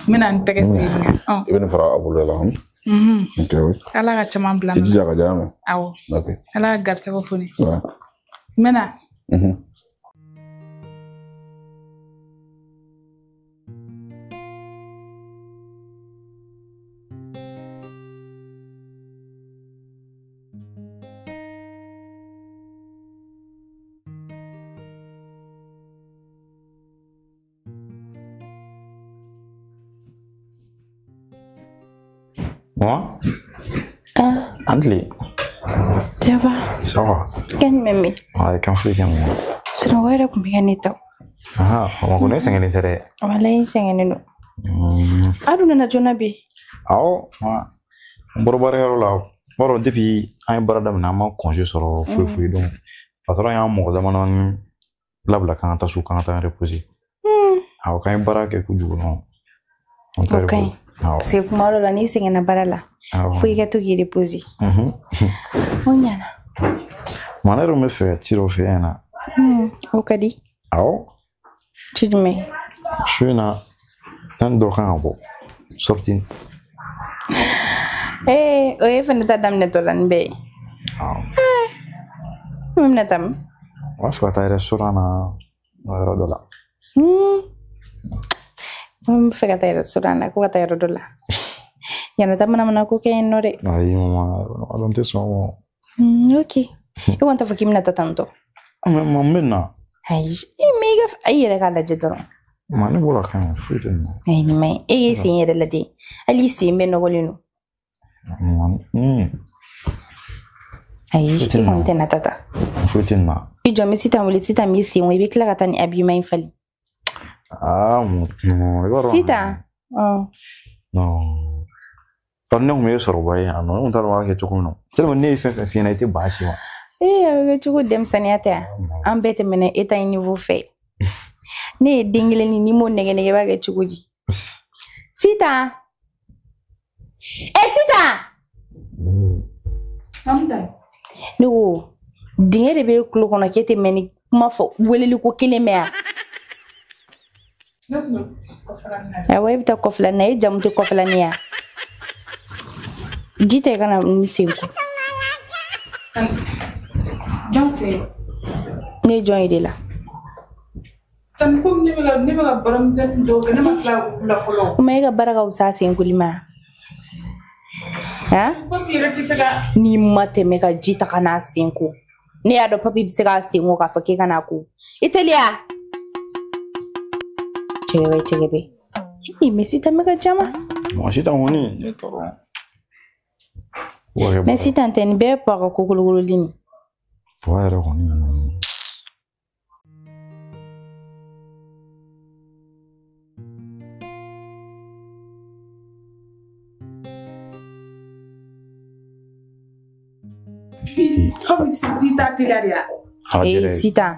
N bɛna n tɛgɛ sigi nin kan. I bɛ nin fara a bolo la. Ok, oui. Ala ka caman bila. I jija ka diya mɛn. Awɔ. Ok. Ala ka garisɛgɛ foni. N bɛna. Moi? Andli. Ça va? Ça va. Kan mɛmɛ. Ouais, kan foyi kɛ mun. Sunɔgɔ yɛrɛ kun bɛ ka ne ta. Ah, o ma ko ne sɛgɛnnen tɛ dɛ. Walayi n sɛgɛnnen don. A dun nana joona bi. Awɔ, n bɔra baarakɛyɔrɔ la. B'a dɔn depuis an ye baara daminɛ an ma congé sɔrɔ foyi foyi donc patron y'an mɔgɔ damadɔni labila k'an ka taa so k'an ka taa reposer. Awɔ, k'an ye baara kɛ kojugu non. O ka ɲi. Parce que kuma dɔ la n'i sɛgɛnna baara la fo i ka to k'i reposer. O ɲɛna. Ma ne yɛrɛ tun bɛ fɛ ka ci dɔ f'e ɲɛna. O ka di. Awɔ. Ci jumɛn? Su in na, ne ni dɔ kan ka bɔ. Sortie. Ee, o ye fɛnɛ ta daminɛtɔ la nin bɛɛ ye. Awɔ. N bɛna taa min? N b'a fɛ ka taa restaurant na yɔrɔ dɔ la. N bɛ fɛ ka taa restaurant na, ko ka taa yɔrɔ dɔ la. Yana taa manamana ko kɛ yen nɔ dɛ. Ayi mama, a dɔn tɛ sɔn o ma. Ok. I kɔni t'a fɔ k'i bɛna taa tantɔ. Mais ma n bɛ na. Ayi, mais i ka i yɛrɛ k'a lajɛ dɔrɔn. Ma ne bɔra kan foyi tɛ nin na. Ayi, nin man ɲi. E y'i sen yɛrɛ lajɛ. Hali i sen bɛɛ nɔgɔlen don. Ayi, i kɔni tɛ na taa ta. Foyi tɛ nin na. I jɔ n bɛ Sitan wele, Sitan b'i sen wo, i bɛ tila ka taa ni habillement in falen. Ah, non, i b'a dɔn. Sitan. Non. Par ne tun bɛ sɔrɔ ba ye yan nɔ, ne tun t'a dɔn b'a kɛ cogo min na. Tellement ne ye fɛn fɛn f'i ɲɛna i tɛ ban si ma. Ee, a bɛ kɛ cogo denmisɛnninya tɛ yan. An bɛɛ tɛmɛna e ta in niveau fɛ. Ne ye den kelen ni n'i m'o nɛgɛ nɛgɛ i b'a kɛ cogo di? Sitan. E Sitan. Ne ko dingɛ de bɛ e tulo kɔnɔ k'e tɛ mɛn ni kuma fɔ weleli ko kelen mɛn yan. Awɔ, e bɛ taa kɔfɛla na, e jamu tɛ kɔfɛla ni yan. Ji tɛ i kana ni sen ko. Jɔn sen? Ne ye jɔn ye de la? Tani komi ne bɛ ka baara misɛnnin dɔw kɛ, ne ma tila k'u la fɔlɔ. Kuma e ka baara ka fisa a sen koli ma? Han? Papi yɛrɛ tɛ se ka. N'i ma tɛmɛ ka ji ta ka n'a sen ko. Ne y'a dɔn papi bɛ se k'a sen ko k'a fɔ k'e ka n'a ko. I teliya. Cɛgɛbɛ cɛgɛbɛ. Ee, mais Sitan bɛ ka jama. Mɔgɔ Sitan kɔni ne tɔɔrɔ. Mais Sitan tɛ nin bɛɛ ye pɔ ka ko kolokololen nin. Pɔ yɛrɛ kɔni. Ee, Sitan,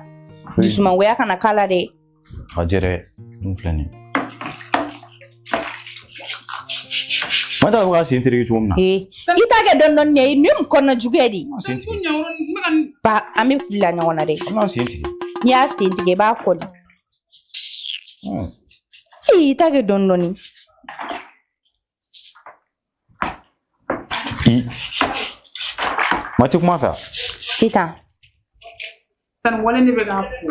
dusumangoya kana k'a la dɛ. A jɛrɛ, n filɛ nin ye. Ma t'a dɔn k'a sen tereke cogo min na. Ee, i t'a kɛ dɔɔni dɔɔni ye, nin ye mun kɔnɔna juguya de ye? Ba, an bɛ bila ɲɔgɔn na dɛ. An b'a sen tigɛ. N'i y'a sen tigɛ, i b'a kɔli. Ee, i t'a kɛ dɔɔni dɔɔni. Ma tɛ kuma fɛ. Sitan. Tani wale ne bɛ k'a ko.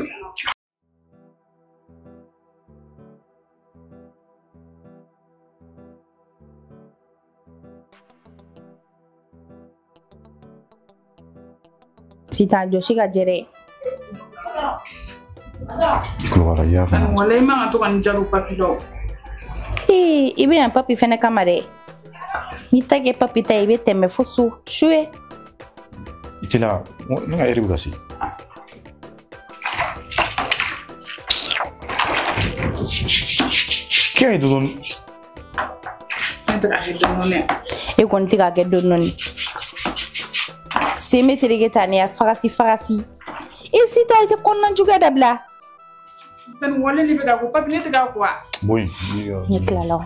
Sitan jɔsi ka jɛ dɛ. Kulubali y'a faamu. Wala i man ka to ka nin jalo papi la o. Ee, i bɛ yan papi fɛnɛ kama dɛ. N'i ta kɛ papi ta ye, i bɛ tɛmɛ fo so su ye. I teliya, ne ka ɛri bɛ ka se. K'i y'a ye dɔɔni. Ne tɛ k'a kɛ dɔɔni dɔɔni. E kɔni tɛ k'a kɛ dɔɔni dɔɔni. Sen bɛ tereke ta ni ya fagasi fagasi. E Sitan, i tɛ kɔnɔna juguya dabila. Tani wale ne bɛ k'a ko papi ne tɛ k'a ko wa. Bon. Ne tilala o.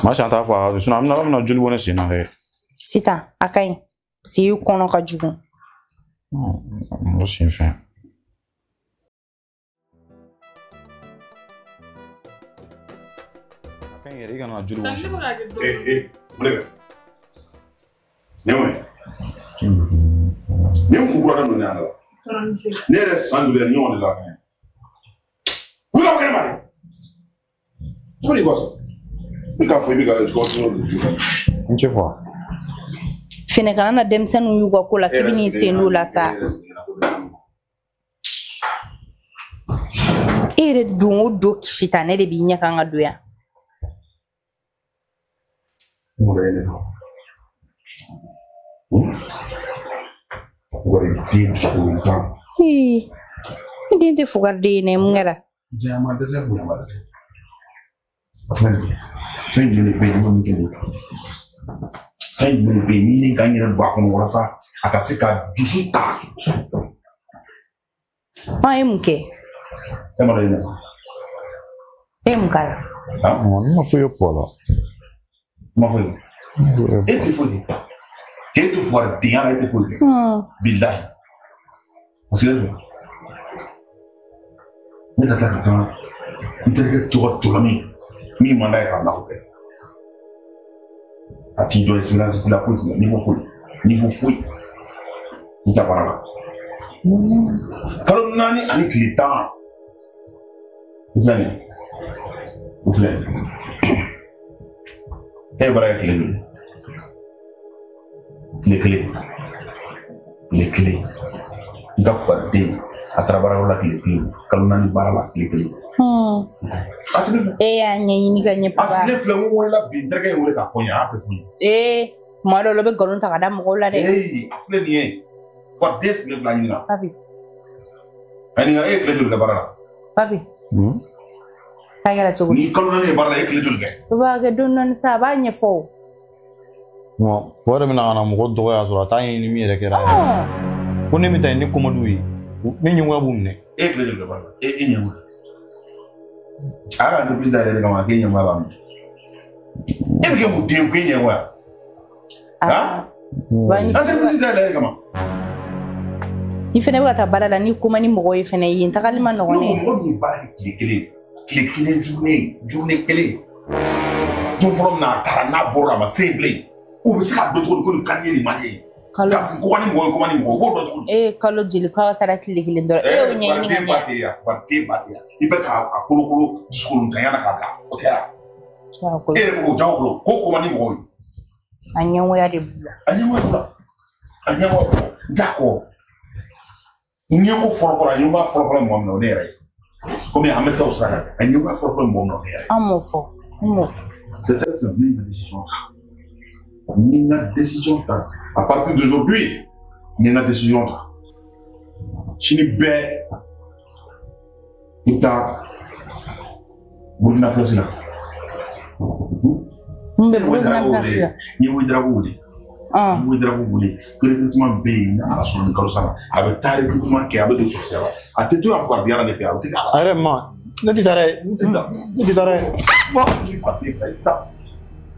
Ma sisan t'a fɔ a sinon an bɛna joli bɔ ne sen na dɛ. Sitan, a ka ɲi. Sen kɔnɔ ka jugu. Mɔgɔ sen fɛn. A ka ɲi yɛrɛ i kana joli bɔ. Ee, mun de bɛ? Nin ye mun ye? Nin ye mun kura daminɛ ne la? Ne yɛrɛ san joli nin ɲɔgɔn de la. Wuli ka bɔ kɛnɛma dɛ. Sɔnni i kɔ sɔrɔ. I k'a fɔ i bɛ ka N cɛ fɔ. Fɛnɛ kana na denmisɛnninw y'u ka ko la k'i bɛ n'i sen don o la sa. E yɛrɛ don o don Sitan ne de b'i ɲɛ kan ka don yan. Fugariden dusukolokan. Ee, ne den tɛ fugariden ye dɛ, mun kɛra? Janya ma dɛsɛ, bonya ma dɛsɛ. Fɛn jumɛn de bɛ yen, ne ma min kɛ nin ye? Fɛn jumɛn de bɛ yen ni ne ka n yɛrɛ don a kɔnɔ walasa a ka se ka dusu ta? An ye mun kɛ? E ma dɔn ne nafa. E ye mun k'a la? Ne ma foyi ye pɔ la. Ma foyi. E tɛ foyi kɛ. K'e to fugaridenya la, e tɛ foyi kɛ. Bilahi. Parce que ne ka taa ka taa n terikɛ tɔgɔ tɔlɔmi min man d'a ye k'a bila o kɛ. A t'i dɔn expérience t'i la foyi t'i la niveau foyi niveau foyi i ta baara la. Kalo 4 ani tile 10 o filɛ nin ye o filɛ nin ye. E ye baara kɛ tile joli? Tile kelen. Tile kelen. I ka fugariden a taara baarayɔrɔ la tile kelen, kalo 4 baara la tile kelen. A sigilen filɛ. E y'a ɲɛɲini ka ɲɛ papa. A sigilen filɛ, n ko welela bi n terikɛ ye wele k'a fɔ n ye, a y'a bɛɛ fɔ n ye. Ee tuma dɔw la u bɛ nkalon ta ka da mɔgɔw la dɛ. Ee a filɛ nin ye, fugariden sigilen filɛ a ɲininka. Papi. A ɲininka e ye tile joli kɛ baara la? Papi. K'a kɛra cogo di? Ni kalo 4 ye baara la, e ye tile joli kɛ? O b'a kɛ don dɔɔni sa, a b'a ɲɛfɔ o. Bon, o yɛrɛ bɛna ka na mɔgɔ dɔgɔya sɔrɔ a t'a ɲɛɲini min yɛrɛ kɛra yɛrɛ. Ko ne bɛ taa yen ne komadu ye, ne ɲɛngoya b'u minɛ. E ye tile joli kɛ baara la? E ɲɛngoya. A ka entreprise dayɛlɛ de kama k'e ɲɛngoya b'a minɛ. E bɛ kɛ mun den ko e ɲɛngoya? Han? Entreprise dayɛlɛ de kama. Ni fɛnɛ bɛ ka taa baara la ni ko man di mɔgɔ ye fɛnɛ yen tagali ma nɔgɔn dɛ. Mɔgɔ min ye baara kɛ tile kelen, tile kelen journée kelen. Don fɔlɔ min na a taara n'a bɔra a ma se yen bilen. O bɛ se k'a dɔn cogo di ko nin ka di ye nin man di ye? Kalo ko ka ni mɔgɔ ye ko man di mɔgɔ ye, o b'o dɔn cogo di? E kalo joli k'a taara tile kelen dɔrɔn, e y'o ɲɛɲini ka ɲɛ. Fugariden ba tɛ yan, i bɛ k'a kolokolo dusukolontanya na k'a bila, o tɛ yan. E yɛrɛ bɛ k'o jago bolo ko man di mɔgɔw ye. A ɲɛngoya de b'u la. A ɲɛngoya b'u la. A ɲɛngoya b'u la. D'accord. Ɲɛngo fɔlɔfɔlɔ, a ɲɛngoya fɔlɔfɔlɔ mɔgɔ min na o ne yɛrɛ ye. Komi an bɛ taa o sira kan, a ɲɛngoya fɔlɔfɔlɔ mɔgɔ min na o ne yɛrɛ ye. An m'o fɔ, an m'o fɔ. C'est très simple, ne ye n ka décision ta. Ni n ka décision ta, à partir d'aujourd'hui, ni n ka décision ta. Sini bɛɛ i bɛ taa Burkina place la. Mun bɛ Burkina place la? N ye Ouedraogo wele. N ye Ouedraogo wele ko recrutement bɛ yen, ni Ala sɔnna nin kalo sara a bɛ taa recrutement kɛ, a bɛ don sorcière la. A tɛ to yan fugaridiya la ne fɛ yan, a bɛ tɛ k'a la. A yɛrɛ ma, ne tɛ taa dɛ. Ne tɛ taa dɛ.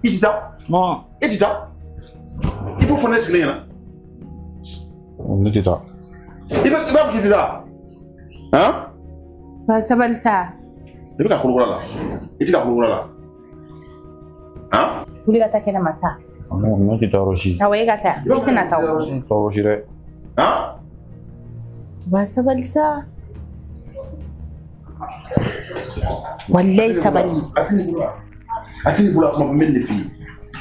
I tɛ taa. Non. E tɛ taa. I b'o fɔ ne sigilen ɲɛna. Ne tɛ taa. I b'a fɔ k'i tɛ taa. Han? Ba sabali sa. I bɛ ka kolokolo la. I tɛ ka kolokolo la. Han? Wuli ka taa kɛnɛma taa. Non, ne tɛ taa yɔrɔ si. Awɔ e ka taa. I tɛna taa o. Ne tɛ taa yɔrɔ si dɛ. Han? Ba sabali sa. Walayi sabali. A tɛ nin bolo. A tɛ nin bolo a kuma n bɛ nin de f'i ye.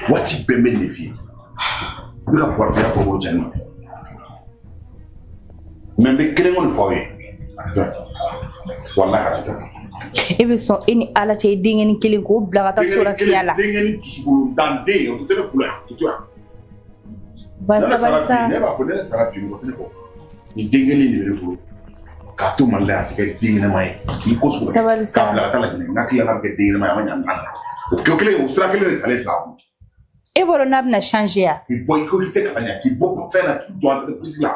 Waati bɛɛ n bɛ nin de f'i ye. I bɛ ka fugariden kɔ bolo cɛnni ma. Mais n bɛ kelen kɔni fɔ aw ye. A tɛ dɔn. Walahi a tɛ dɔn. E bɛ sɔn e ni Ala cɛ i denkɛnin kelen k'o bila ka taa sorasiya la. Denkɛnin dusukolontan den o tɛ ne bolo yan, o tɛ to yan. Ba sabali sa. Ne b'a fɔ ne sara bi mɔgɔ tɛ ne kɔ. Nin denkɛnin de bɛ ne bolo. K'a to Mali la yan a tɛ kɛ den ɲɛnama ye. K'i ko sugu Sabali sa. K'a bila ka taa Laginɛ n'a tilala a bɛ kɛ den ɲɛnama ye a ma ɲa n na. O kelen o sira kelen de talen filɛ a kun. E b'a dɔn n'a bɛna changer ya. K'i bɔ i ko k'i tɛ kalan ɲɛ, k'i bɔ fɛn na k'i jɔ entreprise la.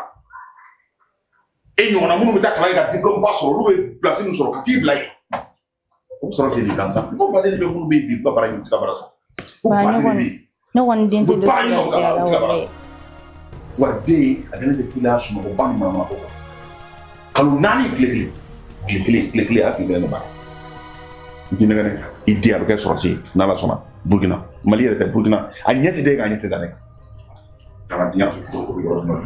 E ɲɔgɔnna minnu bɛ taa kalan kɛ ka diplôme ba sɔrɔ olu bɛ place min sɔrɔ ka t'i bila yen. O bɛ sɔrɔ k'i di gansan. Mɔgɔ baden de bɛ minnu bɛ yen bi u ka baara ɲini u tɛ ka baara sɔrɔ. Ne kɔni den tɛ don sorasiya la walayi. Fugariden a dalen tɛ f'i la sunɔgɔba ni manamana ko kan. Kalo 4 tile kelen. Tile kelen tile kelen a tile kelen de baara. I t'i nɛgɛ dɛ. I den a bɛ kɛ sɔrɔsi ye n'Ala sɔnna Burkina. Mali yɛrɛ tɛ Burkina. A ɲɛ tɛ da e kan, a ɲɛ tɛ da ne kan. Kana diɲɛ to yɔrɔ jumɛn.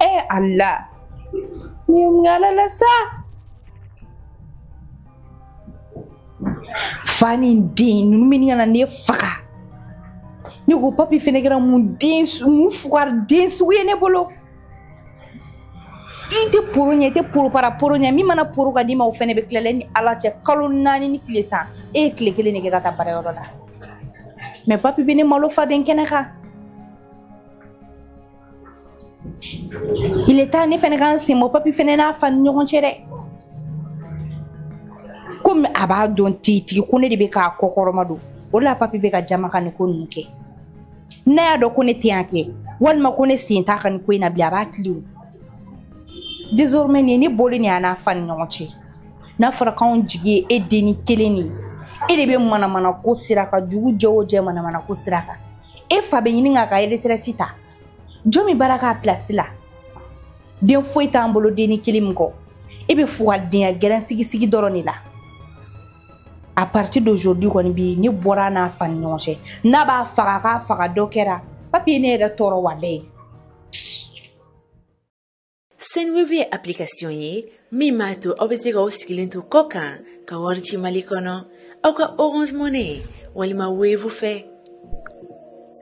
Eh Allah. Ni mun Ala la sa. Fa ni den ninnu bɛ ɲini ka na ne faga. Ne ko papi fɛnɛ kɛra mun den mun fugari den sugu ye ne bolo. I tɛ poro ɲɛ, i tɛ poro para poro ɲɛ, min mana poro ka d'i ma o fɛnɛ bɛ tila ni Ala cɛ kalo 4 ni tile 10 e ye tile kelen de kɛ ka taa baarayɔrɔ la. Mais papi bɛ ne malo faden kɛnɛ kan. Il est temps ne fɛnɛ ka n sen bɔ papi fɛnɛ n'a fa ni ɲɔgɔn cɛ dɛ. Komi a b'a dɔn tigitigi ko ne de bɛ k'a kɔkɔrɔma don, o de la papi bɛ ka jama ka nin ko ninnu kɛ. N'a y'a dɔn ko ne tɛ yan kɛ walima ko ne sen t'a ka nin ko in na bilen, a b'a tilen o. Désormais nin ye ne bɔlen de ye a n'a fa ni ɲɔgɔn cɛ. N'a fɔra k'anw jigi ye e denni kelen de ye, E de bɛ manamana ko sira kan, dugu jɛ o jɛ manamana ko sira kan. E fa bɛ ɲini k'a ka retraite ta. Jɔn min baara k'a place la? Den foyi t'an bolo denni kelen min kɔ. E bɛ fugadenya gɛrɛn sigi sigi dɔrɔn de la. À partir d'aujourd'hui kɔni bi ne bɔra n'a fa ni ɲɔgɔn cɛ. N'a b'a faga k'a faga dɔ kɛra. Papi ne yɛrɛ tɔɔrɔ walayi. Sendwave ye application ye min b'a to aw bɛ se k'aw sigilen to kɔ kan ka wari ci Mali kɔnɔ aw ka Orange Money walima Wave fɛ.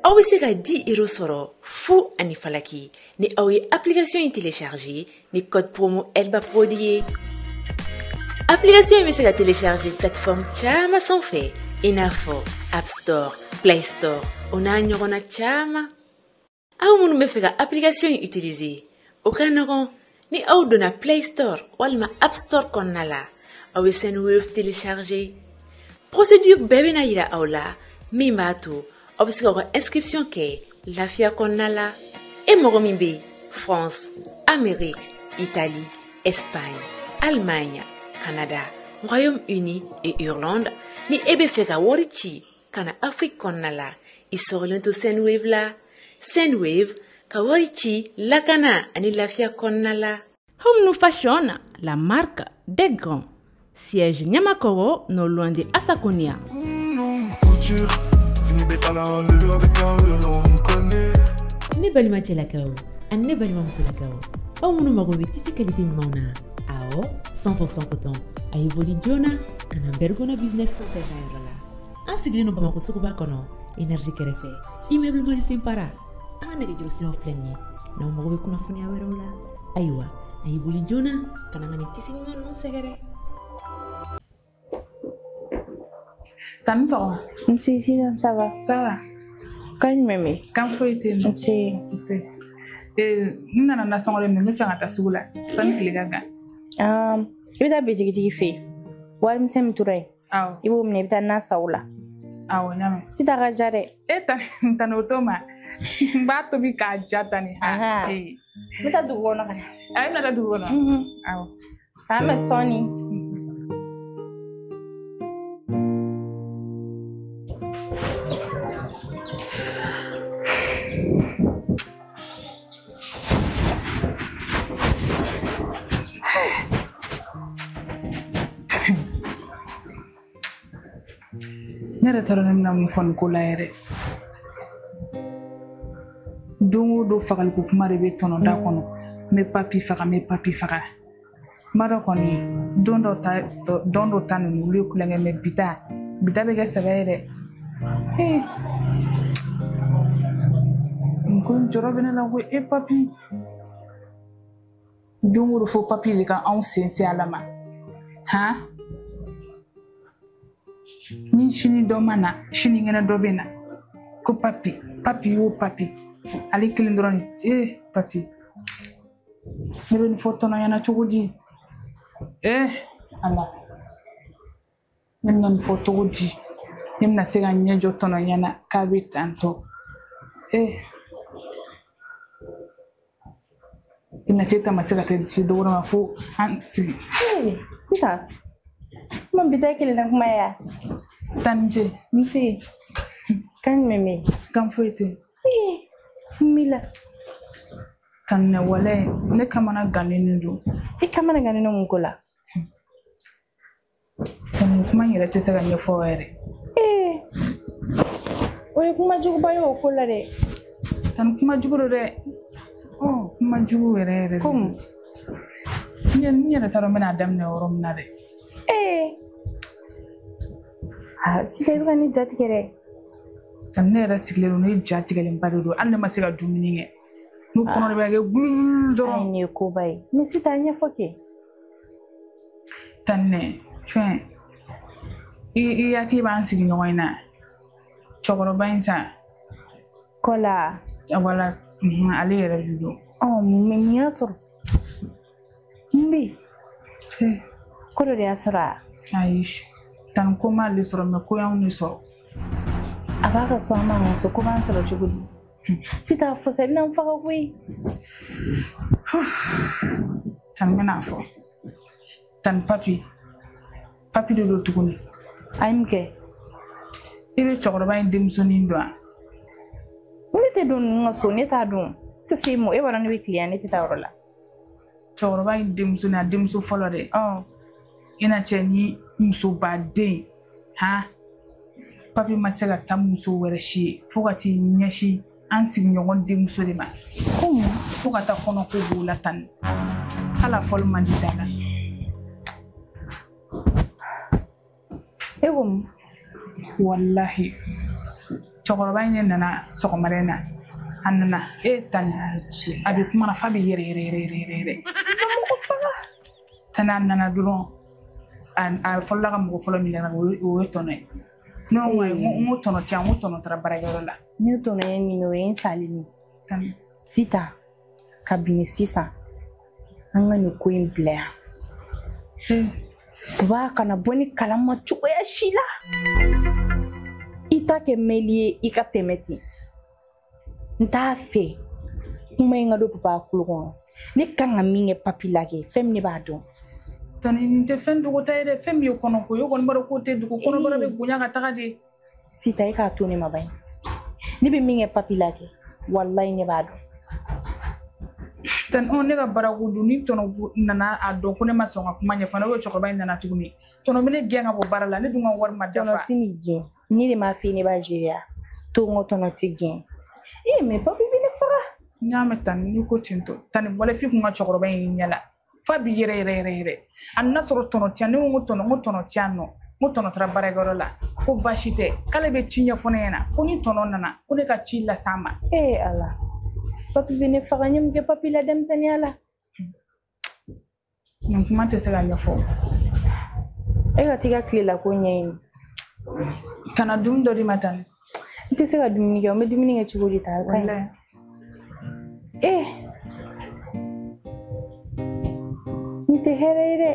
Aw bɛ se ka 10 euros sɔrɔ fu ani falaki ni aw ye application in télécharger ni code promo Elba Prod ye. Application in bɛ se ka télécharger plateforme caman sanfɛ i n'a fɔ App Store, Play Store o n'a ɲɔgɔnna caman. Aw minnu bɛ fɛ ka application in utiliser, o ka nɔgɔn ni aw donna Play Store walima App Store kɔnɔna la, aw bɛ Sendwave télécharger. Procédure bɛɛ bɛna yira aw la min b'a to aw bɛ se k'aw ka inscription kɛ lafiya kɔnɔna la. E mɔgɔ min bɛ France, Amérique, Italie, Espagne, Allemagne, Canada, Royaume-Uni et Irlande, ni e bɛ fɛ ka wari ci ka na Afrique kɔnɔna la, i sɔgɔlen to Sendwave la. Sendwave ka wari ci lakana ani lafiya kɔnɔna la. Home New Fashion, la marque des grands. Siège Nyamakoro, non loin de Asakonia. Ne balima cɛlakaw ani ne balima musolakaw, aw minnu mago bɛ tisi qualité ɲumanw na, awɔ 100% coton, a ye boli joona ka na Bergona Business Center ka yɔrɔ la. An sigilen don Bamakɔ suguba kɔnɔ, énergie kɛrɛfɛ, immeuble Mali Para. An ka nɛgɛjuru siraw filɛ nin ye, n'aw mago bɛ kunnafoniya wɛrɛw la, ayiwa a ye boli joona ka na n ka nin tisi ɲuman ninnu sɛgɛrɛ. Tani sɔgɔma. Nse sisan, ça va? Ça va. Kan jumɛn bɛ yen? Kan foyi tɛ yen nɔ. Nse. Nse. N nana nasɔngɔ de minɛ, n bɛ fɛ ka taa sugu la sani tile ka gan. I bɛ taa bitigitigi fɛ yen. Warimisɛn min tora yen. Awɔ. I b'o minɛ i bɛ taa na san o la. Awɔ, n y'a mɛn. Sitan ka ja dɛ. E tani o t'o ma. N b'a tobi k'a ja tani. N bɛ taa dugu kɔnɔ ka na. A i bɛna taa dugu kɔnɔ? Awɔ. K'an bɛn sɔɔni. Ne yɛrɛ t'a dɔn ne bɛna mun fɔ nin ko la yɛrɛ. Don o don fagaliko kuma de bɛ tɔnɔ da kɔnɔ. N bɛ papi faga, n bɛ papi faga. Kuma dɔ kɔni, don dɔ ta ninnu olu ye kulonkɛ mɛ bi ta bɛ kɛ sɛbɛ ye dɛ. Ee, nin ko in jɔrɔ bɛ ne la koyi. E papi, don o don fo papi de ka anw sen se Ala ma. Han? Ni sini dɔ ma na, sinikɛnɛ dɔ bɛ na. Ko papi, papi y'o papi. Ale kelen dɔrɔn de. Ee papi, ne bɛ nin fɔ tɔnɔ ɲɛna cogo di? Ee Ala, ne bɛna nin fɔ cogo di? Ne bɛna se ka ɲɛ jɔ tɔnɔ ɲɛna k'a bɛ tan tɔ. Ee, i na cɛ ta ma se ka taa se dɔ wɛrɛ ma fo an sigi. Sisan, kuma bi taa kelen na kuma ye wa? Tani ce. Nse. Kan jumɛn bɛ yen? Kan foyi tɛ yen. Mun b'i la? Tani ne walayi, ne kamana gannen don. I kamana gannen don mun ko la? Tani kuma in yɛrɛ tɛ se ka ɲɛfɔ yɛrɛ. Ee, o ye kuma juguba ye o ko la dɛ. Tani kuma jugu don dɛ. Ɔ kuma jugu yɛrɛ yɛrɛ. Komi? N yɛrɛ t'a dɔn n bɛna daminɛ yɔrɔ min na dɛ. Ee, aa sisan i bɛ ka ne jatigɛ dɛ. Tani ne yɛrɛ sigilen don, ne ja tigɛlenba de don, hali ne ma se ka dumuni kɛ. N'u kɔnɔ de bɛ kɛ gulugulu dɔrɔn. Ayi, nin ye koba ye. Mɛ sisan ɲɛfɔ kɛ. Tani ne, fɛn, i hakili b'an sigiɲɔgɔn in na. Cɛkɔrɔba in sa. Kɔla. Wala, ale yɛrɛ de don. Ɔ mɛ mun y'a sɔrɔ? Mun bɛ yen? Ko dɔ de y'a sɔrɔ a? Ayi, tani ko m'ale sɔrɔ mɛ ko y'anw de sɔrɔ. A b'a ka so, an b'an ka so, ko b'an sɔrɔ cogo di? Sitan fɔ sa, i bɛna n faga koyi. Tani n bɛna fɔ. Tani papi de don tuguni. A ye mun kɛ? I bɛ cɛkɔrɔba in denmusonin dɔn wa? Ne tɛ don ninnu ka so, ne t'a dɔn. Tɛ se mɔ, e b'a dɔn ne bɛ tilen yan, ne tɛ taa yɔrɔ la. Cɛkɔrɔba in denmusonin, a denmuso fɔlɔ dɛ. I na cɛ ni musobaden han, papi ma se ka taa muso wɛrɛ si ye fo ka t'i ɲɛsin an sigiɲɔgɔn denmuso de ma. Fo ka taa kɔnɔko b'o la tan. Hali a fɔli man di da la. E ko mun? Walahi cɛkɔrɔba in ne nana sɔgɔmada in na, a nana e tan a bɛ kuma na f'a bɛ yɛrɛ yɛrɛ yɛrɛ yɛrɛ yɛrɛ. Tan a nana dɔrɔn a fɔlɔla ka mɔgɔ fɔlɔ min nana o ye tɔnɔ ye. Ne ko n ko tɔnɔ tɛ yan, n ko tɔnɔ taara baarakɛyɔrɔ la. Ne tɔnɔ ye min ye o ye n salen ye. Sitan kabini sisan an ka nin ko in bila yan. Ba kana bɔ ni kalama cogoya si la. I ta kɛ mɛli ye i ka tɛmɛ ten. N t'a fɛ kuma in ka don papa kulo kɔnɔ. Ne kan ka min kɛ papi la kɛ, fɛn min ne b'a dɔn. Tani nin tɛ fɛn dogota ye dɛ, fɛn min ye kɔnɔko ye, o kɔni b'a dɔn k'o tɛ dugu, kɔnɔbara bɛ bonya ka taga de. Sitan e k'a to ne ma ban. Ne bɛ min kɛ papi la kɛ, walayi ne b'a dɔn. Tani ne ka baarako dun, ni tɔnɔ nana a dɔn ko ne ma sɔn ka kuma ɲɛfɔ, n'o ye cɛkɔrɔba in nana tuguni, tɔnɔ bɛ ne gɛn ka bɔ baara la, ne dun ka wari ma dafa. Tɔnɔ ti nin gɛn, ne de m'a f'i ye ne b'a gérer ya, to n ko tɔnɔ ti gɛn. Ee mais papi bɛ ne faga. N y'a mɛn tani n'i ko ten tɔ, tani wala f'i kun ka cɛkɔrɔba in ɲɛ la. F'a bi yɛrɛ yɛrɛ yɛrɛ yɛrɛ. A nana sɔrɔ tɔnɔ ti yan, ne ko n ko tɔnɔ ti yan nɔ, n ko tɔnɔ taara baarakɛyɔrɔ la, ko baasi tɛ, k'ale bɛ ci ɲɛfɔ ne ɲɛna, ko ni tɔnɔ nana, ko ne ka ci las'a ma. Ee Ala. Papi bɛ ne faga, n ye mun kɛ papi la denmisɛnninya la? Nin kuma tɛ se ka ɲɛfɔ. E ka t'i ka tilela ko ɲɛɲini. Ka na dumuni dɔ d'i ma tan. N tɛ se ka dumuni kɛ, n bɛ dumuni kɛ cogo di tan? Walayi. Ee nin tɛ hɛrɛ ye dɛ.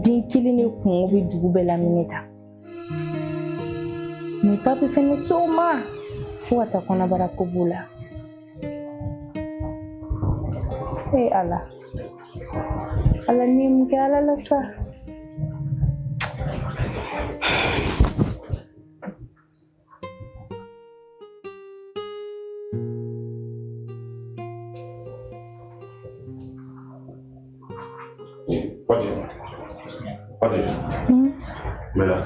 Den kelen de kungo bɛ dugu bɛɛ lamini ta. Nin papi fɛnɛ s'o ma. Fo ka taa kɔnɔbara ko b'o la. Ee Ala. Ala ni ye mun kɛ Ala la sa. Fati. Fati. Mela.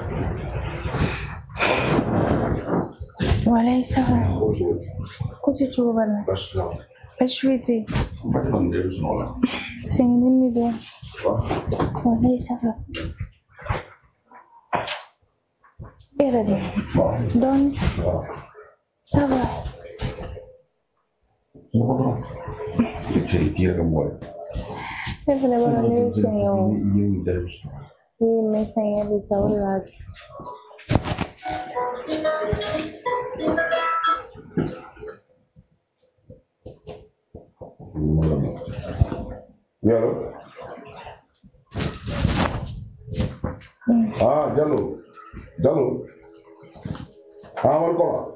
Walayi ça va. Ko tɛ cogo b'a la. Baasi tɛ. Baasi foyi tɛ yen. Fati kɔni de bɛ sunɔgɔ la. Sɛgɛnnen de don. Walayi ça va. E yɛrɛ de? Dɔɔni. Ça va. Mɔgɔ dɔrɔn. Cɛ i t'i yɛrɛ kɛ mɔgɔ ye. Ne fɛnɛ b'a dɔn ne bɛ sɛgɛn o. I ye i da i bɛ sunɔgɔ. Ne ye n bɛ sɛgɛn de sa o de b'a kɛ. Oui, allô? Ah, Diallo. Diallo. Ah, Marcola.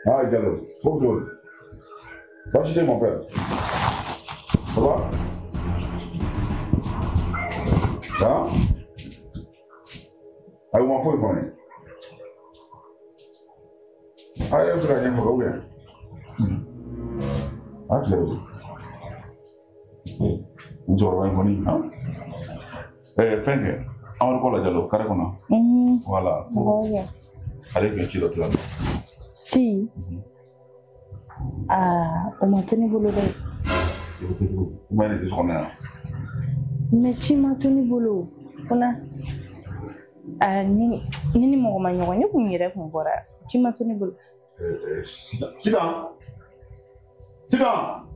Ah, Diallo. Bonjour. Va chez mon père. Ça va? Ah? Ah, vous m'en faut le Ah, il y a un truc à dire, ou bien? Ah, tu l'as vu. N cɛkɔrɔba in kɔni han fɛn kɛ Amadu ko la Jalo kare kɔnɔ. Voilà. Ale tun ye ci dɔ dilan. Ci? Aa o ma to ne bolo dɛ. Kuma in de tɛ so kɔnɔ yan. Mais ci ma to ne bolo fana. Aa ni ni mɔgɔ ma ɲɔgɔn ne kun yɛrɛ kun bɔra ci ma to ne bolo. Sitan. Sitan.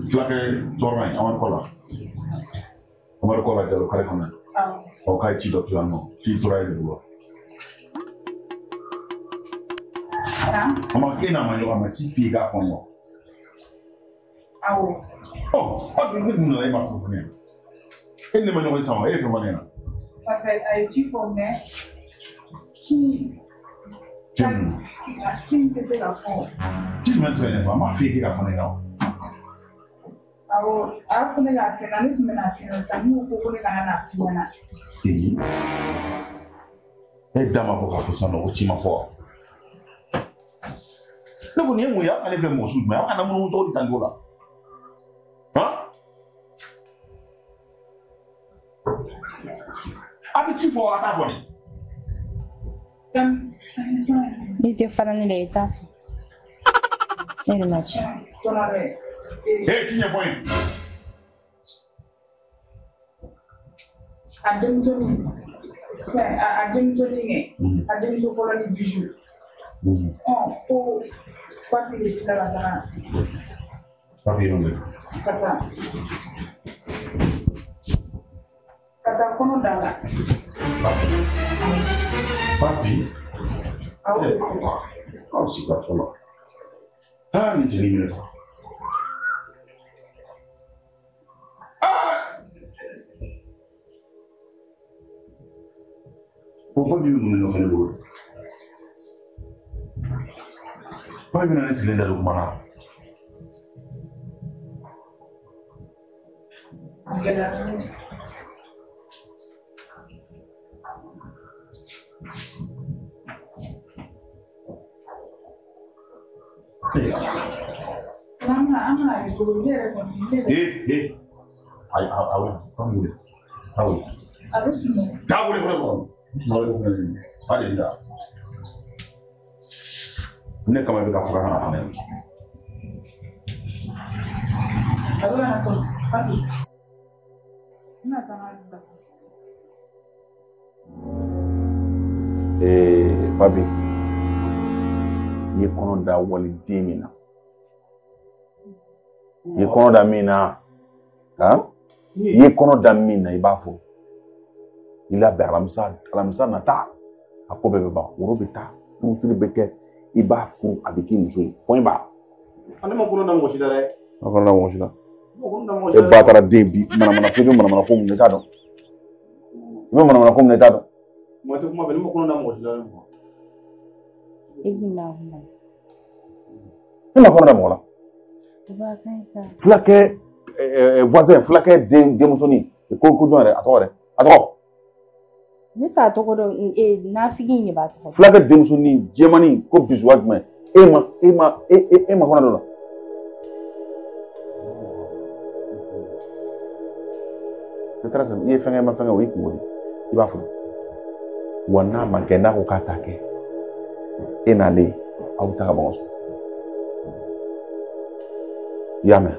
Fulakɛ cɛkɔrɔba in Amadu Kɔla. Amadu Kɔla Jalo kare kɔnɔ. Ɔ k'a ye ci dɔ dilan nɔ ci tora e de bolo. A ma e n'a ma ɲɔgɔn a ma ci f'i ye k'a fɔ n ye. Awɔ. Ɔ aw dun ne dun nana e ma fɔ ne ɲɛna. E ni ne ma ɲɔgɔn ye sisan wa e ye fɛn fɔ ne ɲɛna. Parce que a ye ci fɔ mais ci. Ci mun? Ci in tɛ se ka fɔ. Ci jumɛn tɛ se ka ɲɛfɔ a ma f'i ye k'e k'a fɔ ne ɲɛna o. Awɔ, a ko ne k'a f'i ɲɛna, ne tun bɛna f'i ɲɛna, n'u ko ko ne kana n'a f'i ɲɛna. Ee, e da ma bɔ k'a fɔ sisan nɔ ko ci ma fɔ wa? Ne ko nin ye mun ye, aw ka ne bila mɔgɔ sugu jumɛn ye, aw ka na munumunu cogo di tan cogo la? Han? A bɛ ci fɔ a t'a fɔ de. N'i tɛ fara ne la i t'a fɔ. Ne de ma ci. Ee, ci ɲɛfɔ n ye. A denmusonin fɛn a denmusonin kɛ a denmuso fɔlɔ ni Bijou. Ɔ ko papi de filɛ ka taga. Papi ye mun kɛ? Ka taa kɔnɔ da la. Papi. Papi. Awɔ. Aw si ka fɔlɔ. Aa nin cɛnin minɛ fa. Aa! O papi bɛ mun de nɔfɛ ne bolo? Papi bɛna ne sigilen da don kuma na. Ee, ayi, a wele, an wele, a wele. A bɛ sunɔgɔ. Taa wele fɔlɔ kɔnɔ. Sunɔgɔ ko fɛnɛ ye. Fa de da. Ne kama i bɛ ka fɔ k'a kana fana ye. A bɛ ka na tɔn, papi. N bɛna taa n ka da. Ee, papi. I ye kɔnɔ da waliden min na. I ye kɔnɔ da min na. Han? I ye kɔnɔ da min na i b'a fɔ. I labɛn alamisa nata. A ko bɛɛ bɛ ban. Woro bɛ taa. Furusiri bɛ kɛ. I b'a furu a bɛ k'i muso ye. Point barre. Ale ma kɔnɔ da mɔgɔ si la dɛ. Ma kɔnɔ da mɔgɔ si la. E ba taara den bi manamana ko i bɛ manamana ko mun na i t'a dɔn. I bɛ manamana ko mun na i t'a dɔn. Mɔgɔ tɛ kuma fɛ, ne ma kɔnɔ da mɔgɔ si la dɛ. E k'i ma kuma. Ne ma kɔnɔ da mɔgɔ la. Fulakɛ voisin fulakɛ denmusonin ko jɔn yɛrɛ a tɔgɔ yɛrɛ a tɔgɔ. Ne t'a tɔgɔ dɔn nafigi in de b'a tɔgɔ. Fulakɛ denmusonin jɛmannin ko bisuwa jumɛn e ma kɔnɔ dɔ la. Ne taara sɔrɔ i ye fɛn kɛ ma fɛn kɛ o y'i kungo de i b'a furu. Wa n'a ma kɛ n'a ko k'a t'a kɛ e n'ale aw bɛ taa ka bɔ so. I y'a mɛn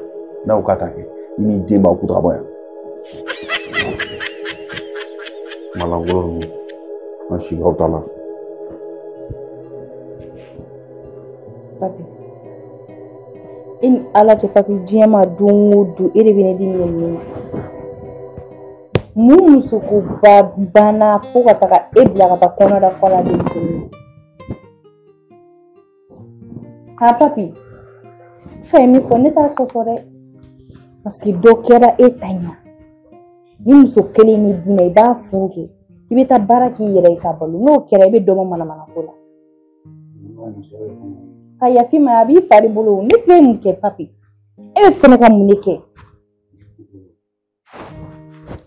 n'a ko k'a t'a kɛ i n'i den b'aw ku ta ka bɔ yan. Malangolo ninnu an si aw ta la. Papi, e ni Ala cɛ papi diɲɛ ma don o don e de bɛ ne di nin ma. Mun musoko ba banna fo ka taga e bila ka taa kɔnɔ da fɔ la denmisɛnnin. Ha papi, fa ye min fɔ ne t'a sɔsɔ dɛ. Parce que dɔ kɛra e ta in na. Ni muso kelen ni d'i ma i b'a furu kɛ. I bɛ taa baara k'i yɛrɛ ye ka balo. N'o kɛra i bɛ dɔ bɔ manamana ko la. Ka yafa i ma a b'i fari bolo. Ne tun ye mun kɛ papi? E bɛ fɛnɛ ka mun de kɛ?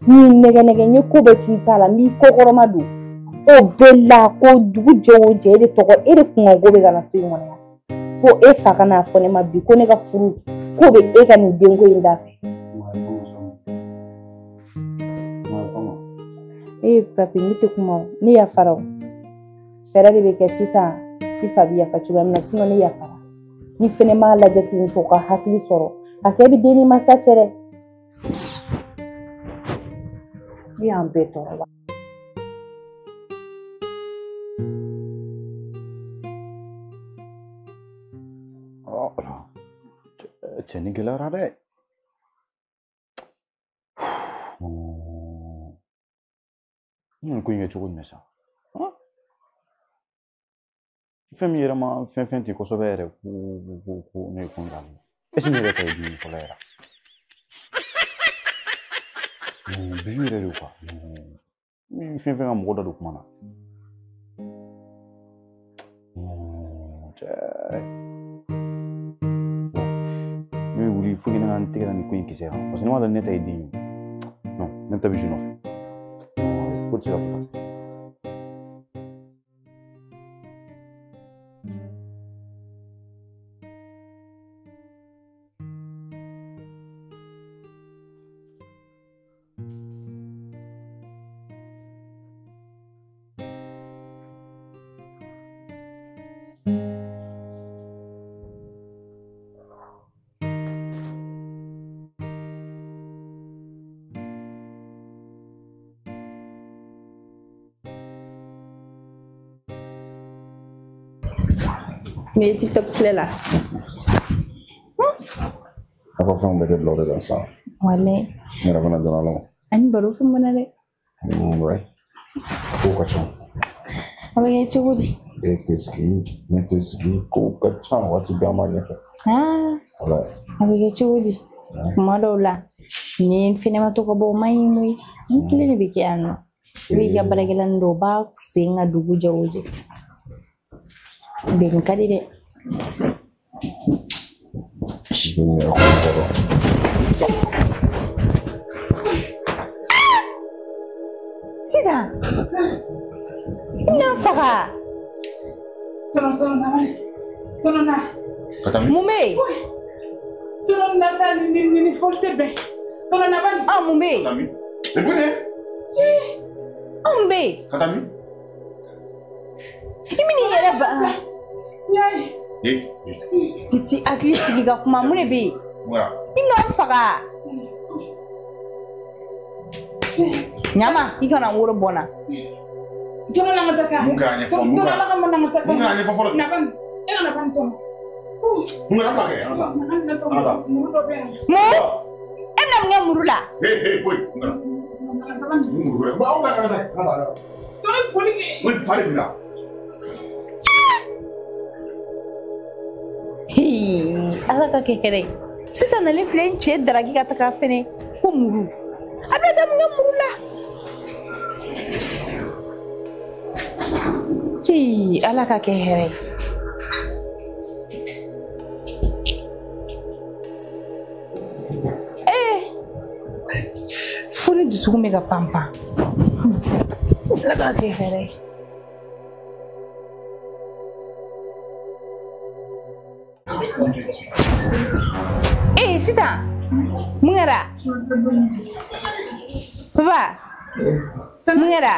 N y'i nɛgɛ nɛgɛ n ye ko bɛɛ to i ta la n b'i kɔkɔrɔma don. O bɛɛ la ko dugu jɛ o jɛ e de tɔgɔ e de kunkanko bɛ ka na so in kɔnɔ yan. Fo e fa ka n'a fɔ ne ma bi ko ne ka furu k'o bɛ e ka nin denko in da fɛ. Ee papi ne tɛ kuma o ne yafara o. Fɛɛrɛ de bɛ kɛ sisan i fa bɛ yafa cogoya min na sinon ne yafara. Ni fɛnɛ m'a lajɛ ten tɔ ka hakili sɔrɔ a kɛ bɛ den ni mansa cɛ dɛ. Ne y'an bɛɛ tɔɔrɔ wa. Cɛ nin gɛlɛyara dɛ. N ko in kɛ cogo jumɛn sa? Fɛn min yɛrɛ ma fɛn ten kosɛbɛ yɛrɛ ko ne ye kun da. Est ce que ne yɛrɛ ta ye jumɛn fɔlɔ yɛrɛ? Bijou yɛrɛ de quoi. Fɛn ka mɔgɔ da don kuma na. Cɛ. Ne bɛ wuli faut que ne ka n tɛgɛ da nin ko in kisɛ kan parce que ne m'a dɔn ne ta ye den ye. Non, ne ta bɛ ju nɔfɛ. Ko tɛ se ka to tan. Mais TikTok filɛ la. A ka fɛnw bɛɛ kɛ bila o de la sisan. Walayi. Ne yɛrɛ fana donna a la. Ani baro fɛn bɔnna dɛ. Ouais. Kow ka ca. A bɛ kɛ cogo di? E tɛ sigi, ne tɛ sigi, kow ka ca waati bɛɛ an b'a ɲɛfɛ. Walayi. A bɛ kɛ cogo di? Kuma dɔw la, ni n fɛnɛ ma to ka bɔ o man ɲi koyi. N kelen de bɛ kɛ yan nɔ. I b'i ka baarakɛla dɔw b'a sen ka dugu jɛ o jɛ. Bɛn ka di dɛ. Sisan, i bɛna n faga. Tɔnɔ na. Mun bɛ yen? Tɔnɔ na sa ni fɔli tɛ bɛn. Tɔnɔ na bani. Mun bɛ yen? Mun bɛ yen? I bɛn'i yɛrɛ ba. I t'i hakili sigi ka kuma mun de bɛ yen? I bɛna n faga. Ɲama i kana n woro bɔ n na. Tɔnɔ na ka taa sa. Mun kɛra ɲɛfɔ? Mun kɛra? Mun kɛra ɲɛfɔ fɔlɔ? Na bani. E kana bani tɔnɔ. Mun kɛra kɛ? An ka taa. Muru dɔ bɛ yan. Mun? E bɛna mun kɛ muru la? Ee boyi mun kɛra? Mun muru wɛrɛ? Aw ka taa. An ka taa. Tɔnɔ boli kɛ. N fa de b'i la. Ala ka kɛ hɛrɛ ye. Sisan nalen filɛ n cɛ daraki ka taga fɛnɛ ko muru. A bɛna taa mun kɛ muru la? Ala ka kɛ hɛrɛ ye. Fo ne dusukun bɛ ka pan pan. Ala ka kɛ hɛrɛ ye. Sisan, mun kɛra? Papa, mun kɛra?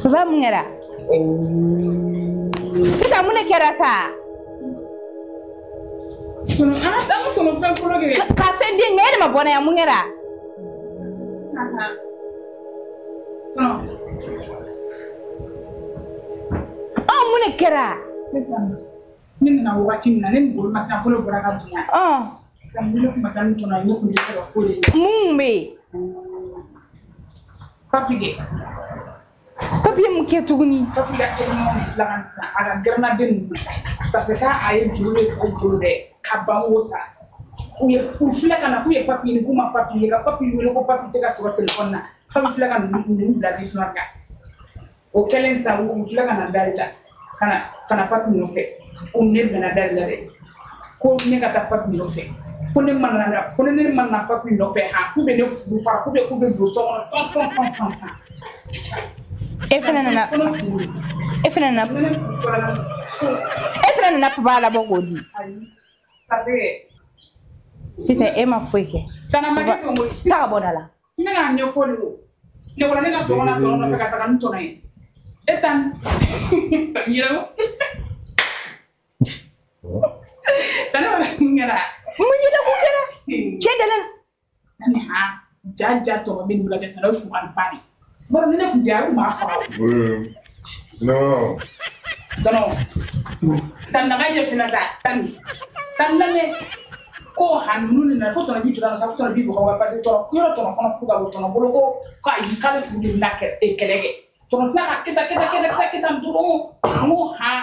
Papa, mun kɛra? Sisan, mun de kɛra sa? Ka fɛn den ŋɛ e de ma bɔ ne yan, mun kɛra? Mun de kɛra? Ne nana wagati min na ne ni bolomasina fɔlɔ bɔra ka bonya. Ka n wele kuma taa ni tɔnɔ ye ne kun tɛ se ka foyi de. Mun bɛ yen? Papi kɛ. Papi ye mun kɛ tuguni? Papi ka élément fila ka na a ka gɛrɛnaden ninnu. Ça fait k'a ye juru de t'u bolo dɛ ka ban o sa. U ye u filɛ ka na k'u ye papi ɲini k'u ma papi ye ka papi wele ko papi tɛ ka sɔrɔ telefɔni na. Papi filɛ ka ninnu bila disɔn kan. O kɛlen sa u filɛ ka na dali la ka na papi nɔfɛ. O ne bɛnna dali la dɛ ko ne ka taa papi nɔfɛ ko ne ma na ko ne ma na papi nɔfɛ han k'u bɛ ne furu fara k'u bɛ don so kɔnɔ fan fan fan fan fan. E fana nana papa labɔ k'o di. Sisan e ma foyi kɛ. Tana ma kɛ cogo di? Taa ka bɔ da la. Ne k'a ɲɛfɔ de o. Ne bɔra ne ka so kɔnɔ tɔnɔ nɔfɛ ka taga ni tɔnɔ ye. E tan yɛrɛ o. Tana wala mun kɛra? Mun yɛlɛ ko kɛra? Cɛ dalen. Nani ha ja ja tɔgɔ bɛ nin bila cɛ tana ye fugan ba de. Bɔrɔ ni ne kun tɛ a kun b'a faga o. Non. Tɔnɔ. Tan naga ɲɛ fina sa tan tan lamɛn. Ko han ninnu nana fo tɔnɔ bi jɔ la sa fo tɔnɔ bi bɔgɔ wa parce que tɔnɔ yɔrɔ tɔnɔ kɔnɔ furu ka bɔ tɔnɔ bolo ko ko ayi k'ale furu de bɛna kɛlɛ kɛ. Tɔnɔ sina ka kɛta kɛta kɛta kɛta kɛta dɔrɔn n ko han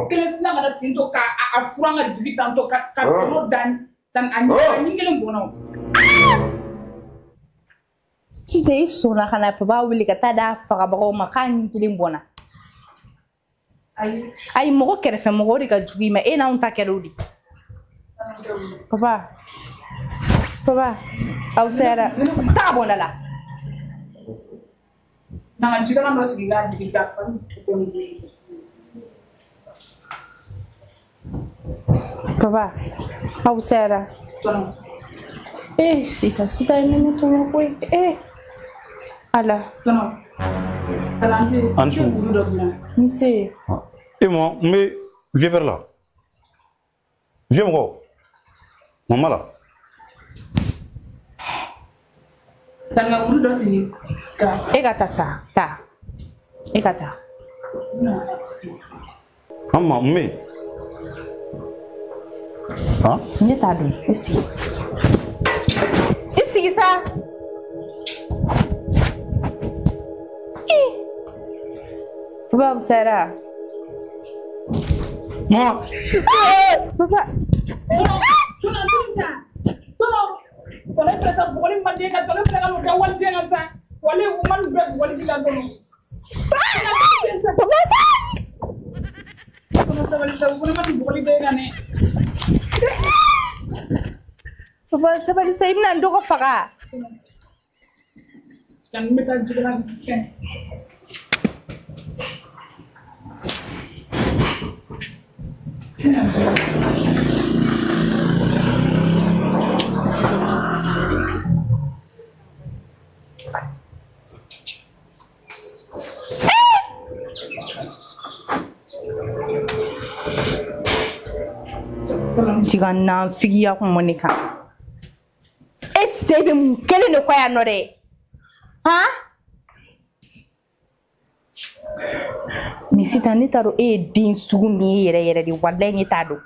kelen sina ka na ten tɔ ka a furan ka jigin tan tɔ ka tɔnɔ dan tan a ɲin kelen bɔnna o. Sisan i sɔnna ka na papa wele ka taa d'a fagabagaw ma k'a ɲin kelen bɔnna. Ayi mɔgɔ kɛrɛfɛ mɔgɔw de ka jugu i ma e n'anw ta kɛra o de. Papa. Papa. Aw sera. Ta bona la. Na jikala no sigi ga digi ka fa. Papa. Aw sera. Eh, sita sita imene to ko eh. Ala. Tɔnɔ. Ansu. Nse. Et moi, mais viens vers là. Viens mon maman là. Egata sa, ta. Egata. Maman, mais. Hein? Ne t'as dit ici. Ici ça. Papa, Sarah. Moi. Papa. Papa, sabali sa ibna ndoko faga. Tiga nanfigiya kun Monica. E bɛ mun kelen de kɔ yan nɔ dɛ? Han? Ni sisan ne t'a dɔn e ye den sugu min ye yɛrɛ yɛrɛ de, walayi ne t'a dɔn.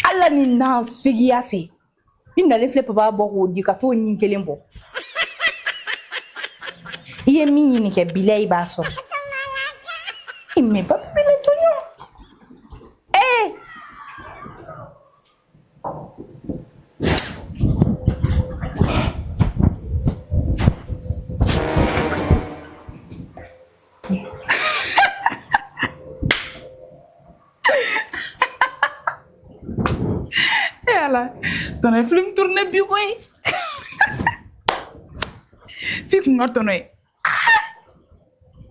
Ala ni nanfigiya fɛ. I nalen filɛ papa bɔ k'o di ka t'o ɲin kelen bɔ. I ye min ɲini kɛ bilayi i b'a sɔrɔ. I mɛ papi bɛ ne tɔɲɔ. Eh! Tɔnɔ film tourné bi koyi. F'i kun ka tɔnɔ ye.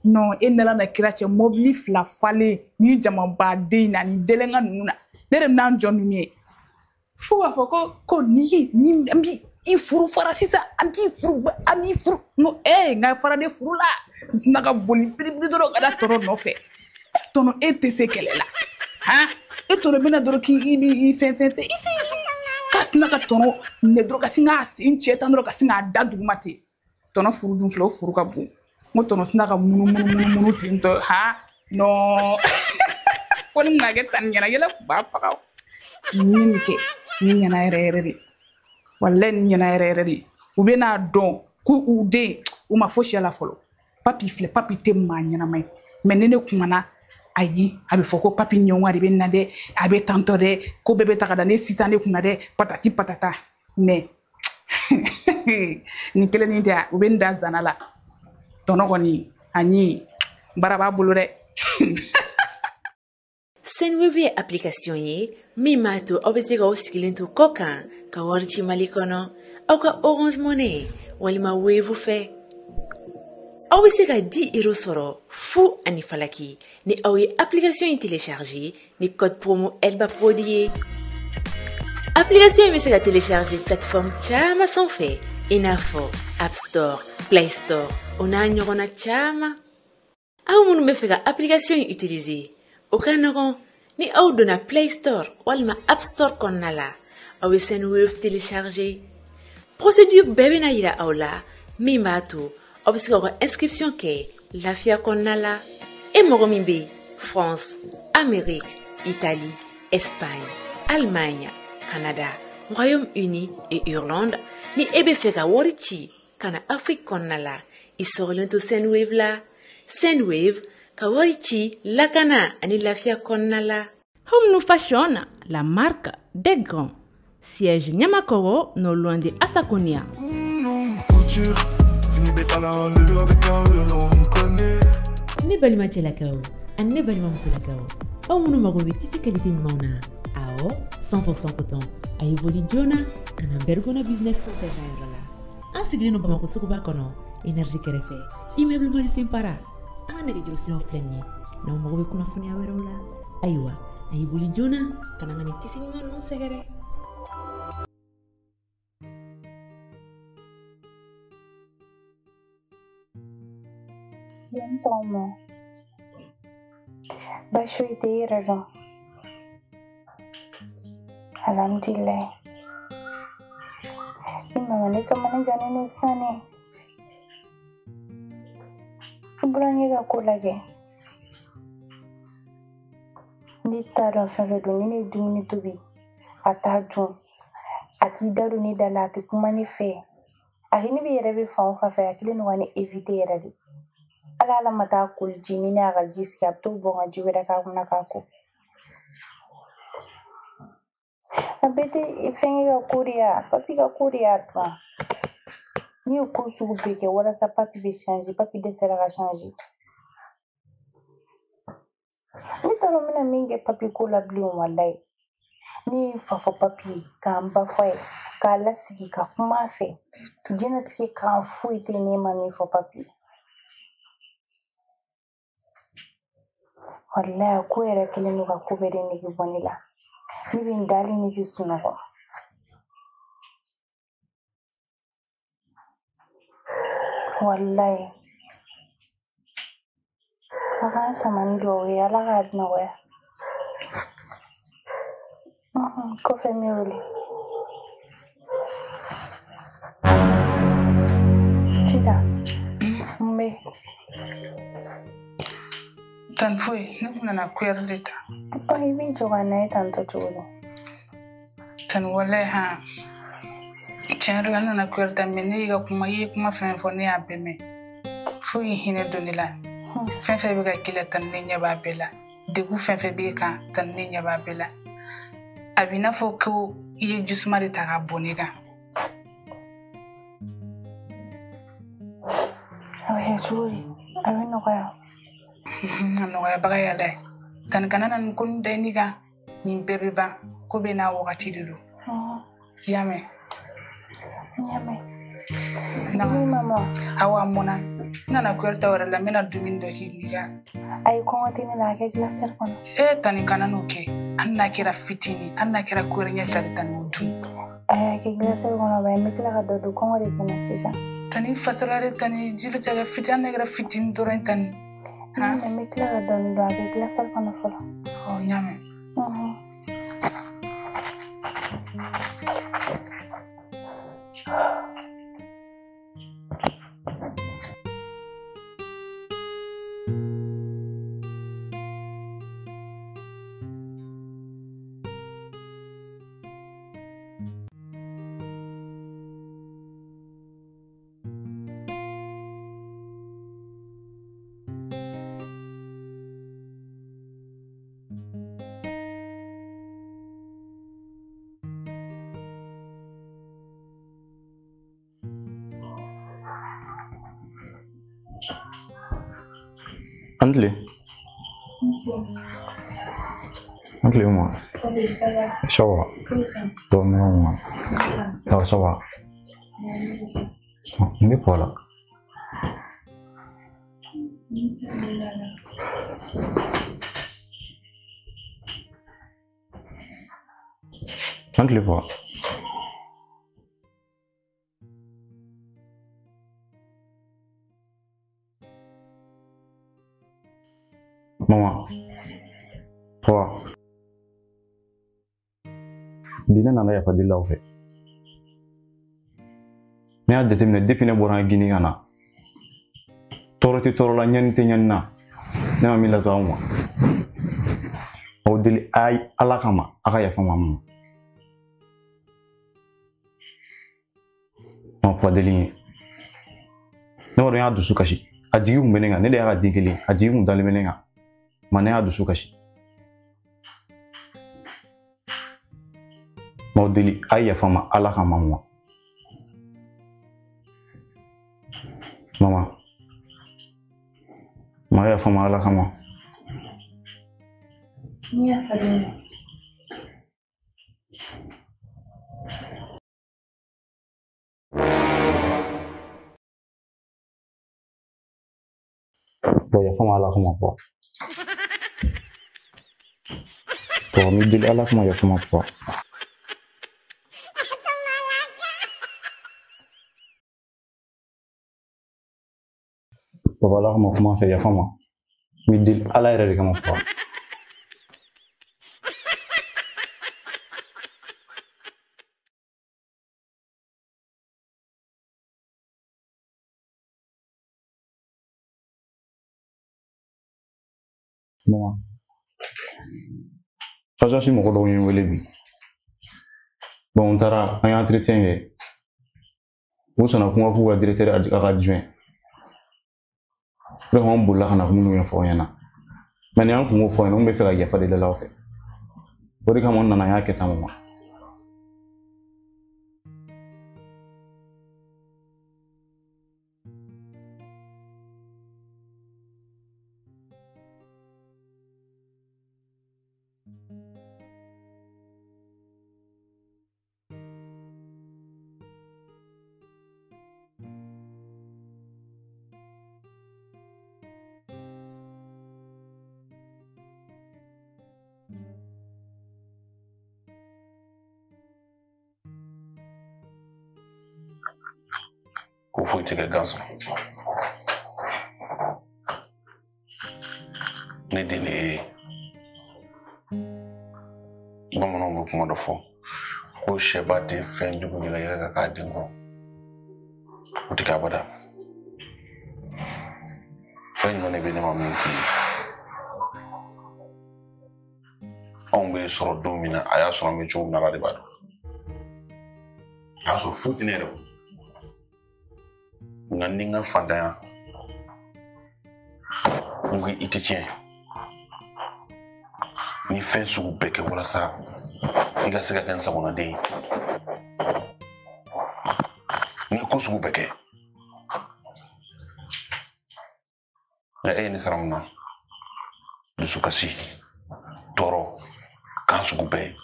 Non, e nana na kira cɛ mobili fila falen ni jamabaden in na ni delenka ninnu na. Ne de bɛna n jɔ ninnu ye. F'u b'a fɔ ko n'i ye ni an b'i i furu fara sisan an b'i furu an b'i furu. N ko ee n ka fara de furu la. N sina ka boli biribiri dɔrɔn ka da tɔnɔ nɔfɛ. E tɔnɔ e tɛ se kɛlɛ la. Han? E tɔnɔ bɛna dɔrɔn k'i b'i fɛn fɛn fɛn i tɛ ka sina ka tɔnɔ minɛ dɔrɔn ka sin k'a sen cɛ tan dɔrɔn ka sin k'a da duguma ten. Tɔnɔ furu dun filɛ o furu ka bon. N ko tɔnɔ sina ka munumunu munumunu ten tɔ han non fo ni bɛna kɛ tan ɲɛna yɛlɛ kun b'a faga o. N ye nin kɛ nin ɲɛna yɛrɛ yɛrɛ de. Walayi nin ɲɛna yɛrɛ yɛrɛ de. U bɛ n'a dɔn k'u u den u ma fosi a la fɔlɔ. Papi filɛ papi tɛ maa ɲɛnama ye. Mais ni ne kumana ayi a bɛ fɔ ko papi ɲɔgɔn de bɛ na dɛ a bɛ tantɔ dɛ ko bɛɛ bɛ ta ka da ne sitan ne kunna dɛ patati patata mais nin kelen nin tɛ u bɛ n da zana la tɔnɔ kɔni ani baara b'a bolo dɛ. Sendwave ye application ye min b'a to aw bɛ se k'aw sigilen to kɔ kan ka wari ci Mali kɔnɔ aw ka Orange Money walima Wave fɛ. Aw bɛ se ka 10 euros sɔrɔ fu ani falaki ni aw ye application in télécharger ni code promo Elba Prod ye. Application in bɛ se ka télécharger plateforme caman sanfɛ i n'a fɔ App Store, Play Store o n'a ɲɔgɔnna caman. Aw minnu bɛ fɛ ka application in utiliser o ka nɔgɔn ni aw donna Play Store walima App Store kɔnɔna la aw bɛ Sendwave télécharger. Procédure bɛɛ bɛna yira aw la min b'a to aw bɛ se k'aw ka inscription kɛ lafiya kɔnɔna la. E mɔgɔ min bɛ France, Amérique, Italie, Espagne, Allemagne, Canada, Royaume-Uni et Irlande ni e bɛ fɛ ka wari ci ka na Afrique kɔnɔna la i sɔrɔlen to Sendwave la. Sendwave ka wari ci lakana ani lafiya kɔnɔna la. Home New Fashion, la marque des grands. Siège Niamakoro, non loin de Assakonia. Ne balima cɛlakaw ani ne balimamusolakaw aw minnu mago bɛ tisi qualité ɲumanw na Awɔ, 100% coton. A ye boli joona ka na Bergona Business Center ka yɔrɔ la. An sigilen don Bamakɔ suguba kɔnɔ, énergie kɛrɛfɛ, immeuble Mali Para. An ka nɛgɛjuru siraw filɛ nin ye. N'aw mago bɛ kunnafoniya wɛrɛw la, ayiwa, a ye boli joona ka na n ka nin tisi ɲuman ninnu sɛgɛrɛ. Sɔgɔma. Baasi foyi tɛ, i yɛrɛ dɔn. Alhamdulilayi. I mama ne kamana gannen don sisan dɛ. I burankɛ ka ko lajɛ. Ne t'a dɔn fɛn fɛn don, ni ne ye dumuni tobi, a t'a dun. A t'i da don ne da la, a tɛ kuma ne fɛ. A ne bɛ yɛrɛ bɛ fan o fan fɛ, a kɛlen don ka ne éviter yɛrɛ de. Ala ala ma taa koli ji ni ne y'a ka ji sigi, a bɛ t'o bɔn ka ji wɛrɛ k'a kunna k'a ko. A bɛɛ tɛ fɛnkɛ ka ko de ya, papi ka ko de y'a dɔn. Ne ye ko sugu bɛɛ kɛ walasa papi bɛ changer, papi dɛsɛra ka changer. Ne t'a dɔn n bɛna min kɛ papi ko la bilen walayi. Ne ye n fa fɔ papi ye, k'an ba fɔ a ye, k'a lasigi ka kuma a fɛ. Diɲɛlatigɛ kan foyi tɛ yen ne ma min fɔ papi ye. Walayi a ko yɛrɛ kɛlen don ka ko bɛɛ de nege bɔ ne la. Ne bɛ n da hali ne tɛ sunɔgɔ. Walayi. A k'an sama ni duwawu ye, Ala k'a nɔgɔya. Kɔfɛ n bɛ wele. Sisan, n bɛ. Tan foyi, ne kun nana kuyɛri de ta. Ɔ, i b'i jɔ ka na ye tantɔ cogo di? Tani walayi han, tiɲɛ yɛrɛ la n nana kuyɛri ta, mɛ ne y'i ka kuma, i ye kuma fɛn fɛn fɔ ne y'a bɛɛ mɛn. Foyi hinɛ don ne la. Fɛn fɛn bɛ ka k'i la tani ne ɲɛ b'a bɛɛ la. Degun fɛn fɛn b'e kan tani ne ɲɛ b'a bɛɛ la. A b'i n'a fɔ ko i ye jisuma de ta k'a bɔn ne kan. A bɛ kɛ cogo di? A bɛ nɔgɔya. A nɔgɔyabaga ye Ala ye. Tani kana na nin ko nin da i ni kan. Nin bɛɛ bɛ ban. Ko bɛɛ n'a wagati de don. I y'a mɛn? N y'a mɛn. Dumuni ma mɔ? Awɔ, a mɔnna. N nana kuyɛri ta o yɛrɛ la, n bɛna dumuni dɔ k'i ni ka. Ayi, kɔngɔ tɛ ne la, a kɛ glacière kɔnɔ. Ee tani kana n'o kɛ. Hali n'a kɛra fitinin, hali n'a kɛra kuyɛri ɲɛ fila de tani o dun. Ayi, a kɛ glacière kɔnɔ ba, n bɛ tila ka dɔ dun, kɔngɔ de tɛ n na sisan. Tani fasala de tani, jili tɛ kɛ fitinin, hali n'a kɛra fitinin dɔrɔn tani. N y'a mɛn, n bɛ tila ka dɔɔnin dun, a kɛ glacière kɔnɔ fɔlɔ. Ɔ, n y'a mɛn. An tile. An tile ma. Ça va. Dɔɔnin ma. Awɔ, ça va. N bɛ kɔ la. An tile kɔ. Mama, papa, bi ne nana yafa deli aw fɛ. Ne y'a jateminɛ depuis ne bɔra Guinée ka na, tɔɔrɔ tɛ tɔɔrɔ la, ɲani tɛ ɲani na, ne ma min latɔ aw ma. Aw deli a Ala kama, a ka yafa ma ma. Ma papa deli ye. Ne b'a dɔn n y'a dusu kasi. A jigi kun bɛ ne kan, ne de y'a ka den kelen, a jigi kun dalen bɛ ne kan. Ma ne y'a dusu kasi. M'aw deli a ye yafa n ma Ala kama ma. Mama, ma yafa n ma Ala kama. N y'a faamuya. Papa yafa ma Ala kama papa. Papa n b'i deli Ala kama yafa ma papa. Papa Ala kama kuma n fɛ yafa ma. N b'i deli Ala yɛrɛ de kama papa. Mama, agence mɔgɔ dɔw ye n wele bi. Bon, n taara an ye entretien kɛ. U sɔnna ko n ka k'u ka directeur a ka adjoint. O de kama n bolila ka na minnu ɲɛfɔ aw ɲɛna. Mais nin y'an kungo fɔ aw ɲɛna, n bɛ fɛ ka yafa de aw fɛ. O de kama n nana n y'a kɛ tan mama. Ko foyi tɛ kɛ gansan. Ne den de ye bamananw bɛ kuma dɔ fɔ ko sɛba tɛ fɛn jugu yɛgɛyɛgɛ ka k'a den kɔrɔ. O tɛ kɛ abada. Fɛn jumɛn de bɛ ne ma min k'i ye? Anw bɛ sɔrɔ don min na, a y'a sɔrɔ an bɛ cogo min na Ala de b'a dɔn. A y'a sɔrɔ foyi tɛ ne yɛrɛ bolo. Nka ni n ka fantanya, n ko i tɛ tiɲɛ. N ye fɛn sugu bɛɛ kɛ walasa i ka se ka kɛ n sagonaden ye. N ye ko sugu bɛɛ kɛ. Nka e ye ne sara mun na? Dusukasi, tɔɔrɔ, kan sugu bɛɛ.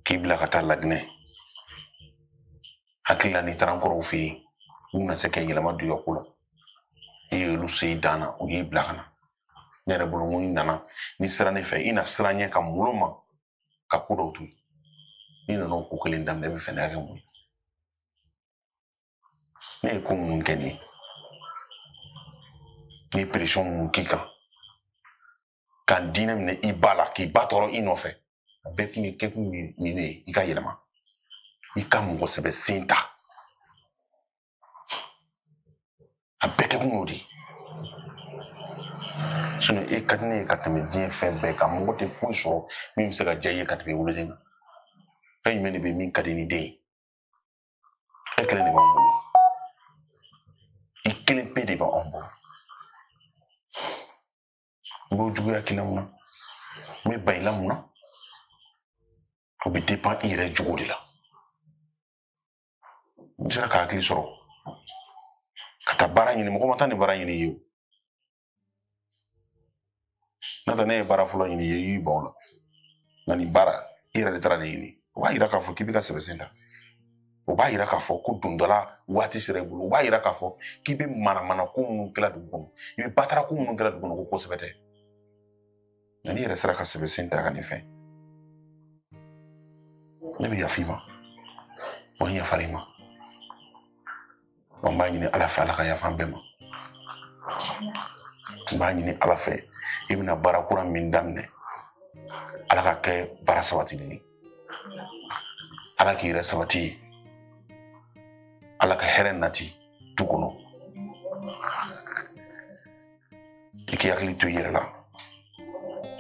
K'i bila ka taa Laginɛ. Hakili la n'i taara n kɔrɔw fɛ yen, u bɛna se ka yɛlɛma don i ka ko la. I ye olu se i dan na, u y'i bila ka na. Ne yɛrɛ bolo n ko i nana, n'i sera ne fɛ, i na siran ɲɛ ka malo ma ka ko dɔw to yen. N'i nana o ko kelen daminɛ, e bɛ fɛ ne ka kɛ mun ye? Ne ye ko minnu kɛ nin ye, ne ye pression minnu k'i kan, ka n diinɛ minɛ i ba la, k'i ba tɔɔrɔ i nɔfɛ, a bɛɛ kun ye kɛkun ye nin de ye, i ka yɛlɛma, i ka mɔgɔ sɛbɛ sen ta. A bɛɛ kɛkun y'o de ye. Sinon e ka di ne ye ka tɛmɛ diɲɛ fɛn bɛɛ kan. Mɔgɔ tɛ foyi sɔrɔ min bɛ se ka diya i ye ka tɛmɛ i woloden kan. Fɛn jumɛn de bɛ min ka di ni den ye? E kelen de b'anw bolo. I kelen pe de b'anw bolo. N b'o juguya k'i la mun na? N bɛ ban i la mun na? O bɛ dépend i yɛrɛ jogo de la. N sera ka hakili sɔrɔ ka taa baara ɲini. Mɔgɔ ma taa nin baara ɲini i ye o. N'o tɛ ne ye baara fɔlɔ ɲini i ye, i y'i ban o la. Nka nin baara, i yɛrɛ de taara nin ɲini. O b'a yira k'a fɔ k'i bɛ ka sɛbɛ sen ta. O b'a yira k'a fɔ ko don dɔ la waati sera i bolo. O b'a yira k'a fɔ k'i bɛ manamana ko minnu kɛla dugu kɔnɔ, i bɛ batara ko minnu kɛla dugu kɔnɔ, ko kosɛbɛ tɛ. Nka n'i yɛrɛ sera ka sɛbɛ sen ta ka nin fɛn, ne bɛ yafa i ma. Wa n yafara i ma. Wa n b'a ɲini Ala fɛ, Ala ka yafa an bɛɛ ma. N b'a ɲini Ala fɛ, i bɛna baara kura min daminɛ, Ala ka kɛ baara sabatilen ye. Ala k'i yɛrɛ sabati ye. Ala ka hɛrɛ nati du kɔnɔ. I k'i hakili to i yɛrɛ la.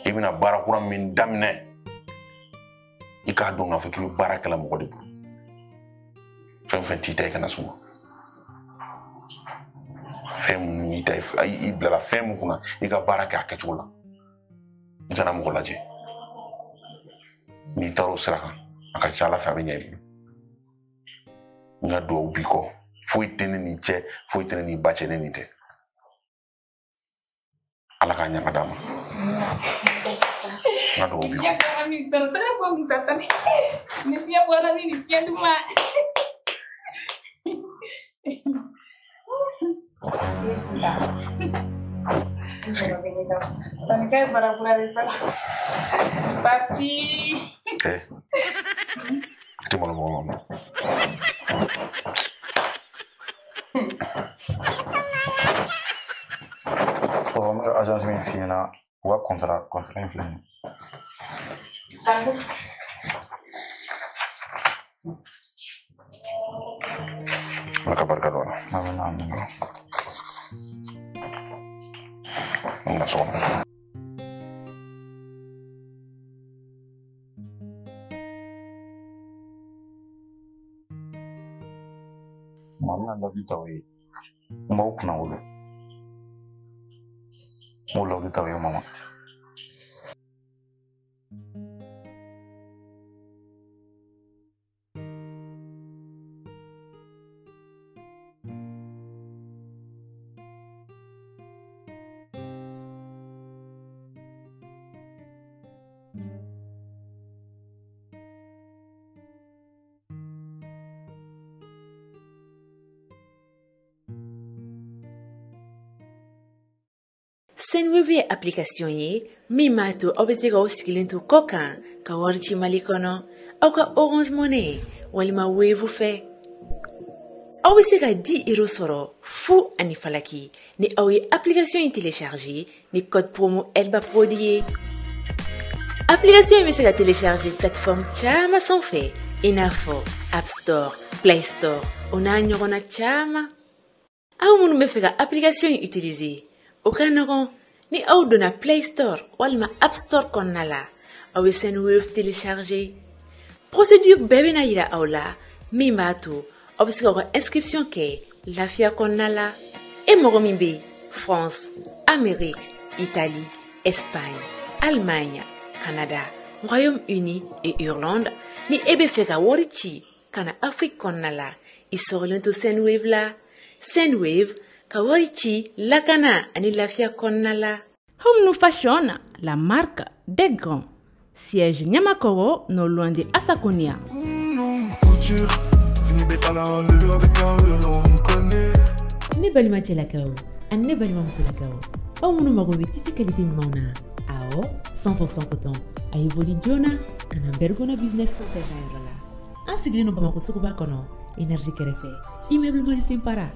I bɛna baara kura min daminɛ, i k'a dɔn k'a fɔ k'i bɛ baara kɛla mɔgɔ de bolo. Fɛn fɛn t'i ta i kana s'o ma. Fɛn minnu y'i ta, i bilala fɛn min kunna, i ka baara kɛ a kɛcogo la. I kana mɔgɔ lajɛ. N'i taara o sira kan, a ka ca Ala fɛ a bɛ ɲɛ i bolo. N ka duwawu b'i kɔ. Foyi tɛ ne n'i cɛ, foyi tɛ ne n'i ba cɛ, ne n'i tɛ. Ala k'a ɲɛ ka d'a ma. N ka duwawu b'i kɔ. Papi. Eh. I tɛ malo mɔgɔ ma. Agence min f'i ɲɛna u ka contrat in filɛ nin ye. Ala ka barika don a la. Amina amina. An bɛna so kɔnɔ. Maa bɛna lawuli ta o ye. N b'aw kunna wolo. N b'o lawuli ta o ye mama. Sendwave ye application ye min b'a to aw bɛ se k'aw sigilen to kɔ kan ka wari ci Mali kɔnɔ aw ka Orange Money walima Wave fɛ. Aw bɛ se ka 10 euros sɔrɔ fu ani falaki ni aw ye application in télécharger ni code promo Elba Prod ye. Application in bɛ se ka télécharger plateforme caman sanfɛ i n'a fɔ App Store, Play Store o n'a ɲɔgɔnna caman. Aw minnu bɛ fɛ ka application in utiliser, o ka nɔgɔn ni aw donna Play Store walima App Store kɔnɔna la, aw bɛ Sendwave télécharger. Procédure bɛɛ bɛna yira aw la min b'a to aw bɛ se k'aw ka inscription kɛ lafiya kɔnɔna la. E mɔgɔ min bɛ France, Amérique, Italie, Espagne, Allemagne, Canada, Royaume-Uni et Irlande, ni e bɛ fɛ ka wari ci ka na Afrique kɔnɔna la, i sɔrɔlen to Sendwave la. Sendwave ka wari ci lakana ani lafiya kɔnɔna la. Home New Fashion, la marque des grands. Siège Niamakoro, non loin de Assakonia. Ne balima cɛlakaw ani ne balima musolakaw, aw minnu mago bɛ tisi qualité ɲumanw na, awɔ 100% coton, a ye boli joona ka na Bergona Business Center ka yɔrɔ la. An sigilen don Bamakɔ suguba kɔnɔ, énergie kɛrɛfɛ, immeuble Mali Para.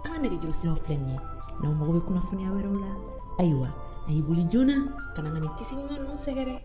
An ka nɛgɛjuru siraw filɛ nin ye, n'aw mago bɛ kunnafoniya wɛrɛw la, ayiwa a ye boli joona ka na ka nin tisi ɲuman ninnu sɛgɛrɛ.